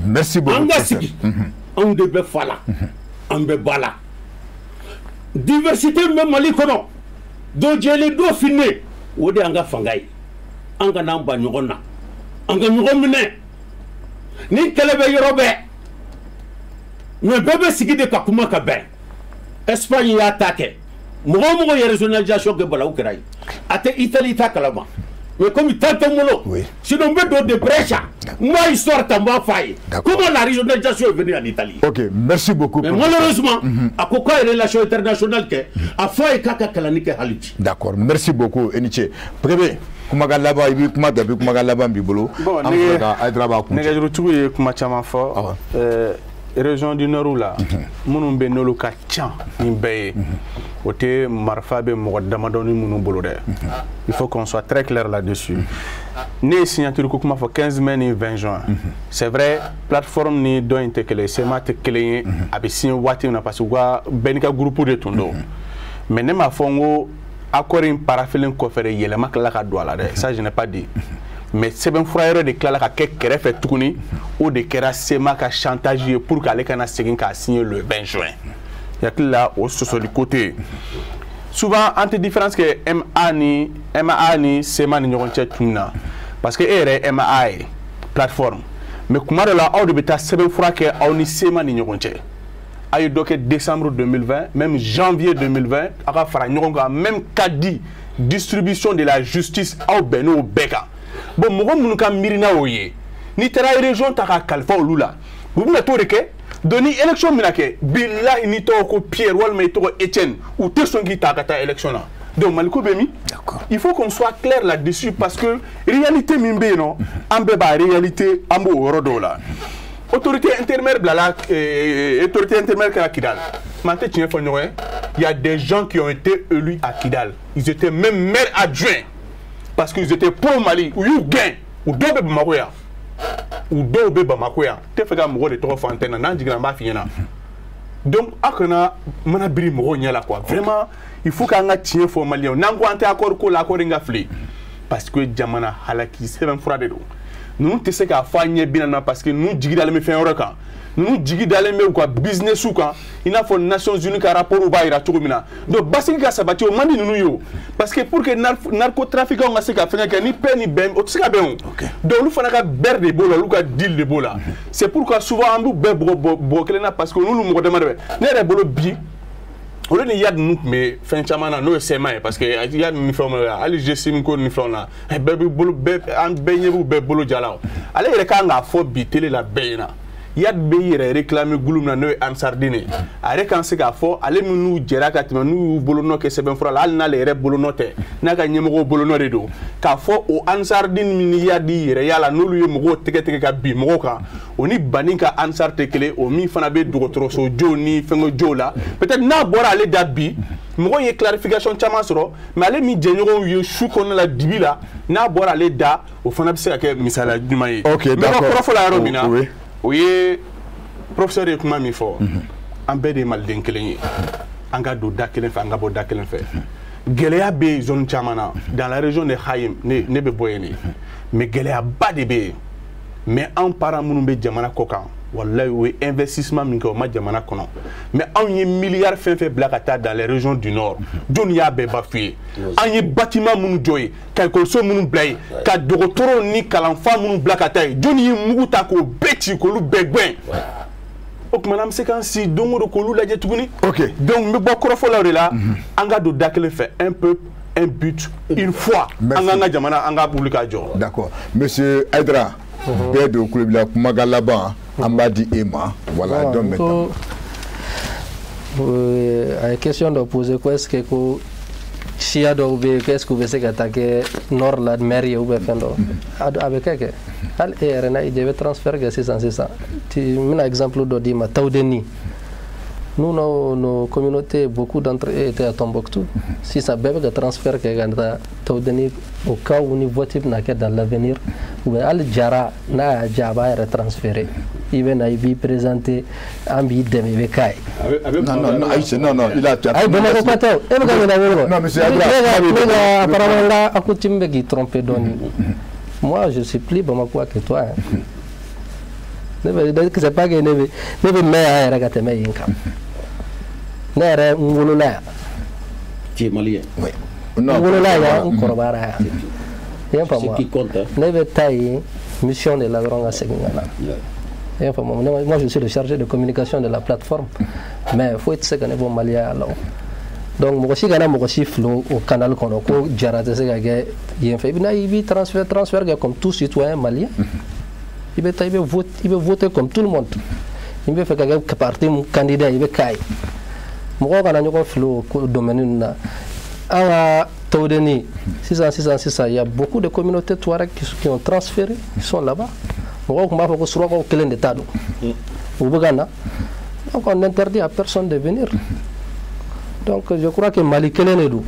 Merci beaucoup. An ka sigi, anw de bɛ fa la, an bɛ ba la. Diversité min bɛ Mali kɔnɔ, Dɔ jɛlen dɔ finnen o de y'an ka fanga ye. An ka n'an ba ɲɔgɔn na, an ka ɲɔgɔn minɛ. Ni kɛlɛ bɛ yɔrɔ bɛɛ, mais bɛɛ bɛ sigi de ka kuma ka bɛn. Espagne y'a ta kɛ, mɔgɔ o mɔgɔ ye régionalisation kɛ balawu kɛra yen. A tɛ Italie ta kalama. Mais comme tant que molo, sinon on peut de brèche, moi histoire t'en va faire. Comment la régionalisation est venue en Italie? Ok, merci beaucoup. Mais malheureusement, à quoi les relations internationales a fait kaka kalani ke haliti. D'accord, merci beaucoup Eniche. Prévé, kuma laba ibi kuma dabi kuma laba bibolo. Bon, nɛgɛjurutigiw ye kuma caman fɔ. Région du Nord la, minnu bɛ n'olu ka ca nin bɛɛ ye, o tɛ marifa bɛ mɔgɔ damadɔni minnu bolo dɛ. Il faut qu'on soit très clair là-dessus. Ne ye signature ko kuma fɔ 15 mai ni 20 juin. C'est vrai, plateforme ni dɔ in tɛ kelen ye, CMA tɛ kelen ye, a bɛ signer waati min na parce que u ka bɛɛ n'i ka groupe de tun don. Mais ne m'a fɔ n ko accord in parafelen kɔfɛ de yɛlɛma tilala ka don a la dɛ, ça je n'ai pas dit. Mais sɛbɛnfura yɛrɛ de tilala ka kɛ kɛrɛfɛ tuguni, o de kɛra CMA ka chantage ye pour qu'ale kana segin k'a signer le 20 juin. Hakili la o sɔsɔli ko tɛ yen. Souvent an tɛ différence kɛ MA ni CMA ni ɲɔgɔn cɛ tun na, parce que e yɛrɛ ye MA ye plateforme, mais kuma dɔ la aw de bɛ taa sɛbɛnfura kɛ aw ni CMA ni ɲɔgɔn cɛ. A ye dɔ kɛ décembre 2020, même janvier 2020, aw ka fara ɲɔgɔn kan, même cas di distribution de la justice aw bɛnn'o bɛɛ kan. Bon, mɔgɔ minnu ka miirina y'o ye, n'i taara région ta k'a kalifa olu la, u bɛna t'o de kɛ. Donc ni élection bɛna kɛ, bilahi n'i tɔgɔ ko Pierre walima i tɔgɔ Etienne, u tɛ sɔn k'i ta ka taa élection na. Donc Maliko bɛ min? Il faut qu'on soit clair là-dessus parce que réalité min bɛ yen nɔ, an bɛɛ b'a réalité, an b'o yɔrɔ dɔw la. Autorité intérimaire bilala, autorité intérimaire kɛra Kidal. Mais an tɛ tiɲɛ fɔ ɲɔgɔn ye, il y a des gens qui ont été élus à Kidal. Ils étaient même maires adjoints. Parce qu'ils étaient pro-Mali, u y'u gɛn, u dɔw bɛ Bamakɔ yan, u dɔw bɛ Bamakɔ yan, tɛ fɛ ka mɔgɔ de tɔgɔ fɔ antenne na, n'an jiginna an b'a f'i ɲɛna. Donc aw kana mana biri mɔgɔw ɲɛ la quoi. Vraiment, il faut k'an ka tiɲɛ fɔ Maliyɛnw. N'an ko an tɛ accord ko la, accord in ka fili. Parce que jamana halaki sɛbɛnfura de don. Ninnu tɛ se k'a fɔ an ɲɛ bi naani na parce que ninnu jigi dalen bɛ fɛn wɛrɛ kan. Ninnu jigi dalen bɛ u ka business kan, i n'a fɔ Nations Unies ka rapport b'a jira cogo min na. Donc basigi ka sabati o man di ninnu ye o, parce que pour que narcotrafiquants ka se ka fɛngɛ kɛ ni paix ni bɛn, o tɛ se ka bɛn o. Donc olu fana ka bɛrɛ de b'o la, olu ka deal de b'o la. C'est pourquoi souvent an b'u bɛɛ bugɔ bɔgɔ kelen na parce que n'olu mɔgɔ dama de bɛ. Ne yɛrɛ bolo bi, olu ni Yad ninnu tun bɛ fɛn caman na n'o ye CMA ye, parce que Yad ni fɛnw na, hali GSIM ko ni fɛnw na, bɛɛ b'i bolo, bɛɛ an bɛɛ ɲɛ b'u bɛɛ bolo ja la o. Ale yɛrɛ kan k'a fɔ bi télé la bɛɛ ɲɛna. Yad bɛ i yɛrɛ réclamer gulu min na n'o ye Ansardine ye, a yɛrɛ kan se k'a fɔ ale minnu jɛra ka tɛmɛ n'u y'u bolonɔ kɛ sɛbɛnfura la, hali n'ale yɛrɛ bolonɔ tɛ, n'a ka ɲɛmɔgɔw bolonɔ de don, k'a fɔ o Ansardine min ni Yad yɛrɛ y'a la n'olu ye mɔgɔw tɛgɛ tigɛ ka bin mɔgɔw kan, o ni Bani ka Ansar tɛ kelen, o min fana bɛ dɔgɔtɔrɔso jow ni fɛngɛ jow la. Peut-être n'a bɔra ale da bi, mɔgɔw ye clarification caman sɔrɔ, mais ale min jɛɲɔgɔnw ye su kɔnɔna la dibi la, n'a bɔra ale da, o fana bɛ se ka kɛ misaliya ɲuman ye. Ok, d'accord. N bɛ kɔrɔfɔ la yɔrɔ min na, o ye professeur ye kuma min fɔ, an bɛɛ de ye maliden kelen ye, an ka don da kelen fɛ, an ka bɔ da kelen fɛ. Gɛlɛya bɛ yen zone caman na, dans la région de Hayem, ne bɛ bɔ yen de, mais gɛlɛyaba de bɛ yen. Mais anw parents minnu bɛ jamana kɔ kan, walayi o ye investissement min kɛ o ma jamana kɔnɔ. Mais anw ye milliard fɛn fɛn bila ka taa dans les régions du nord, jɔnni y'a bɛɛ bafoué? An ye bâtiment minnu jɔ yen, ka ekɔliso minnu bila yen, ka dɔgɔtɔrɔw ni kalanfa minnu bila ka taa yen, jɔnni ye mugu ta k'o bɛɛ ci k'olu bɛɛ gɛn? O tuma na an bɛ se k'an sigi don o don k'olu lajɛ tuguni. Ok. Donc n bɛ bɔ kɔrɔfɔ la o de la, an ka don da kelen fɛ, un peuple, un but, une foi. An k'an ka jamana, an k'a wuli k'a jɔ. D'accord. Monsieur Haïdara, bɛɛ don kulo b'i la, kumakan laban an b'a di e ma. Voilà, donc maintenant. A ye question dɔ poser ko est-ce que ko siya dɔw bɛ yen, est-ce que u bɛ se ka taa kɛ nord la maire ye ou bien fɛn dɔ? A bɛ kɛ kɛ. Hali e yɛrɛ n'a y'i diya i bɛ transfert kɛ sisan sisan. N bɛna exemple dɔ d'i ma, Tawudeni. Nous, nos communautés, beaucoup d'entre eux étaient à Tombouctou. Sisan bɛɛ bɛ ka transfert kɛ ka taa Tawudeni au cas où ni vote bɛna kɛ dans l'avenir, ou bien hali Jara n'a y'a diya a b'a yɛrɛ transférer. I bɛ na i b'i présenter, an b'i dɛmɛ i bɛ k'a ye. Non, non, non, Aïcha, non, non, il a... Ayi, Bamakɔ ko tɛ o, e bɛ ka ɲinɛ min kɔ. Non, monsieur Haïdara. Ne ka apparemment n ka accoutume bɛ k'i tromper dɔɔni. Moi, je suis plus Bamakois que toi. Ne bɛ, c'est pas que ne bɛ mɛn yan yɛrɛ ka tɛmɛ yen kan. Ne yɛrɛ n wolola yan. Tu es malien. Oui. N wolola yan, n kɔrɔbayara yan. I y'a faamu wa? Ne bɛ taa yen mission de la dɔrɔn ka segin ka na. I y'a faamu? Moi, je suis le chargé de communication de la plateforme, mais foyi tɛ se ka ne bɔ maliyaya la o. Donc mɔgɔ si kana mɔgɔ si fili o canal kɔnɔ ko jara tɛ se ka kɛ yen fɛ. I bɛ na, i b'i transfert kɛ comme tout citoyen malien. I bɛ taa, i bɛ voter comme tout le monde. I bɛ fɛ ka kɛ parti mun candidat, i bɛ k'a ye. Mɔgɔw kana ɲɔgɔn fili o domaine ninnu na. An ka Tawudeni sisan sisan sisan, il y a beaucoup de communautés touareg qui ont transféré, qui sont là-bas. Mɔgɔw tun b'a fɔ ko surakaw kelen de ta don, u bɛ ka na. Donc on interdit à personne de venir. Donc je crois que Mali kelen de don,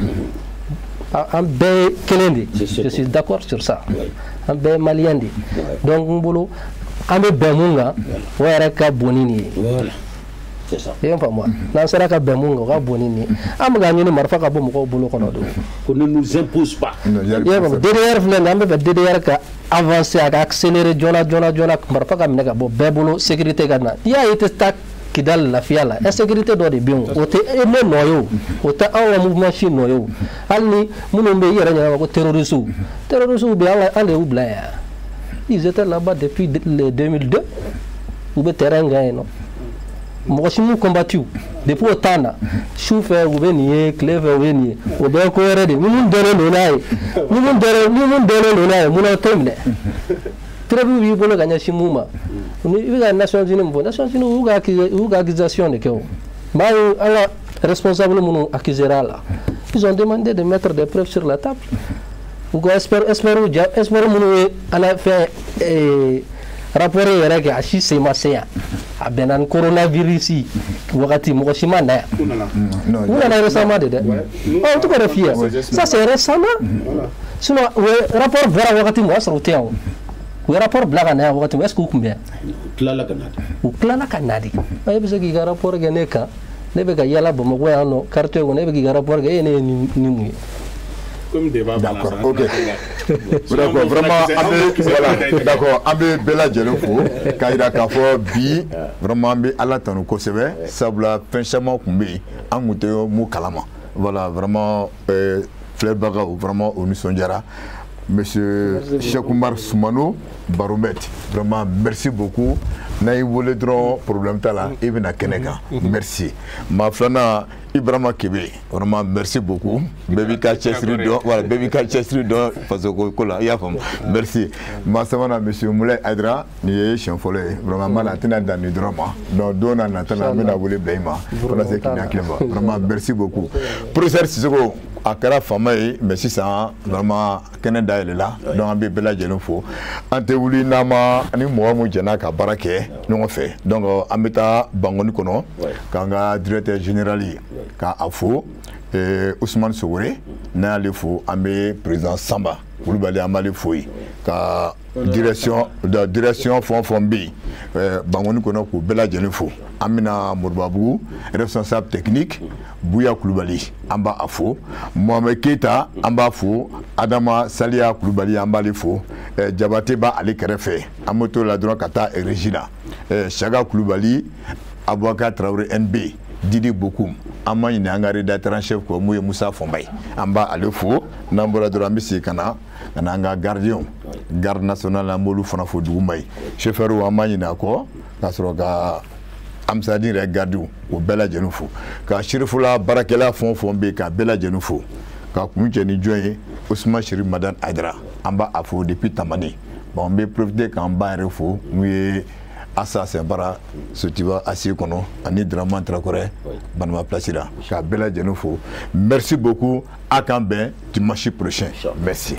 an bɛɛ ye kelen de. Je suis d'accord sur ça, an bɛɛ ye malien de. Donc n bolo, an bɛ bɛn mun kan, o yɛrɛ ka bon ni nin ye. I ye n faamu wa? N'an sera ka bɛn mun kan, o ka bon ni nin ye. An bɛ k'a ɲini marifa ka bɔ mɔgɔw bolo kɔnɔ de. Qu'on ne nous impose pas. I y'a faamu? DDR filɛ nin ye, an bɛ fɛ DDR ka avancer, a ka accélérer joona joona joona, marifa ka minɛ ka bɔ bɛɛ bolo, sécurité ka na. N'i y'a ye i tɛ taa Kidali lafiya la, insécurité dɔ de bɛ yen, o tɛ e ne nɔ ye, o o tɛ anw ka mouvement si nɔ ye. O hali ni minnu bɛ yen, i yɛrɛ ɲɛna ko terroristes, terroristes bɛ yen, an de y'u bila yan. Ils étaient là-bas depuis le 2002, u bɛ terrain kan yen nɔ. Mɔgɔ si m'u combattu depuis o temps na. Su fɛ u bɛ nin ye, tile fɛ u bɛ nin ye, o bɛɛ ye ko wɛrɛ de ye. Ni mun dɔnnen don n'a ye, ni mun dɔnnen don n'a ye, munna o t'o minɛ? Preuve b'i bolo ka ɲɛsin mun ma? Ni i bɛ ka Nations Unies mun fɔ, Nations Unies u y'u ka accusation de kɛ. O maa ye, an ka responsable minnu accusera la, ils ont demandé de mettre des preuves sur la table. U ka expert ja, expert minnu ye ala fɛn rapport yɛrɛ kɛ, a si sen ma se yan. A bɛnna ni coronavirus wagati, mɔgɔ si ma na yan. U nana récemment de dɛ. Ɔ, o tɛ k'o de f'i ye, ça c'est récemment. Sinon u ye rapport bɔra wagati min, o y'a sɔrɔ u tɛ yan. O u ye rapport bila ka na yan wagati min, est ce que u tun bɛ yan? U tilala ka na de. U tilala ka na de. E bɛ se k'i ka rapport kɛ ne kan, ne bɛ ka yala Bamakɔ yan nɔ, quartier kɔnɔ, e bɛ k'i ka rapport kɛ, e ye ne ye ni mun ye? Comme débat. D'accord, ok. D'accord, vraiment, an bɛ, voilà, d'accord, an bɛ bɛɛ lajɛlen fo k'a jira k'a fɔ bi, vraiment, an bɛ Ala tanu kosɛbɛ, sabula fɛn caman tun bɛ yen, an tun tɛ mun kalama. Voilà, vraiment, filɛbagaw, vraiment, o nisɔndiyara. Monsieur Cheikh Oumar Soumano, baromètre, vraiment, merci beaucoup. N'a y'i wele dɔrɔn, problème t'a la, i bɛna kɛnɛ kan. Merci. Maa filanan, Ibrahima Kebe, vraiment, merci beaucoup. Bɛɛ b'i ka cɛsiri dɔn, voilà, bɛɛ b'i ka cɛsiri dɔn faso ko la, i y'a faamu. Merci. Maa sabanan, monsieur Moulay Aydara, nin ye siɲɛ fɔlɔ ye. Vraiment, ma a tɛna dan nin dɔrɔn ma. Donc don n'a nata la, an bɛna wele bila i ma. Walasa k'i hakili ma. Vraiment, merci beaucoup. Professeur Sissoko, a kɛra faama ye, mais sisan vraiment kɛnɛ dayɛlɛla, donc an bɛ bɛɛ lajɛlen fo. An tɛ wuli n'an ma ni mɔgɔ mun jɛnna ka baara kɛ ɲɔgɔn fɛ. Donc an bɛ taa Bankɔni kɔnɔ k'an ka directeur général ye k'a fo, Ousmane Sogore. N'an y'ale fo, an bɛ président Samba Kulubali, an b'ale fo yen, ka direction fɛn o fɛn bɛ yen Bankɔni kɔnɔ, k'u bɛɛ lajɛlen fo. An bɛna Moribabugu, responsable technique Buya Kulubali, an b'a fo. Mohamed Keita, an b'a fo. Adama Saliya Kulubali, an b'ale fo. Jabate b'ale kɛrɛfɛ. An bɛ t'o la dɔrɔn ka taa régie la, Saga Kulubali, Abubakar Traoré, NB Didi Bokum. An ma ɲinɛ an ka rédacteur en chef kɔ, mun ye Musa Fɔnba ye, an b'ale fo. N'an bɔra dɔrɔn, an bɛ segin ka na an ka gardien, garde nationale, an b'olu fana fo duguma ye. Chauffeur, an ma ɲinɛ a kɔ, ka sɔrɔ ka Amisadi yɛrɛ gardiw, o bɛɛ lajɛlen fo, ka Sirifula baarakɛla fɛn o fɛn bɛ yen, ka bɛɛ lajɛlen fo. Ka kun cɛ ni jɔn ye? Usman Sherif Madani Aydara, an b'a fo depuis Tamani. Bon, an bɛ profiter k'an ba yɛrɛ fo, mun ye Asa Sɛnpara, Sotiba ACI kɔnɔ, ani Dramane Tarakɔrɛ, Banama place la, k'a bɛɛ lajɛlen fo. Merci beaucoup, a k'an bɛn dimanche prochain. Merci.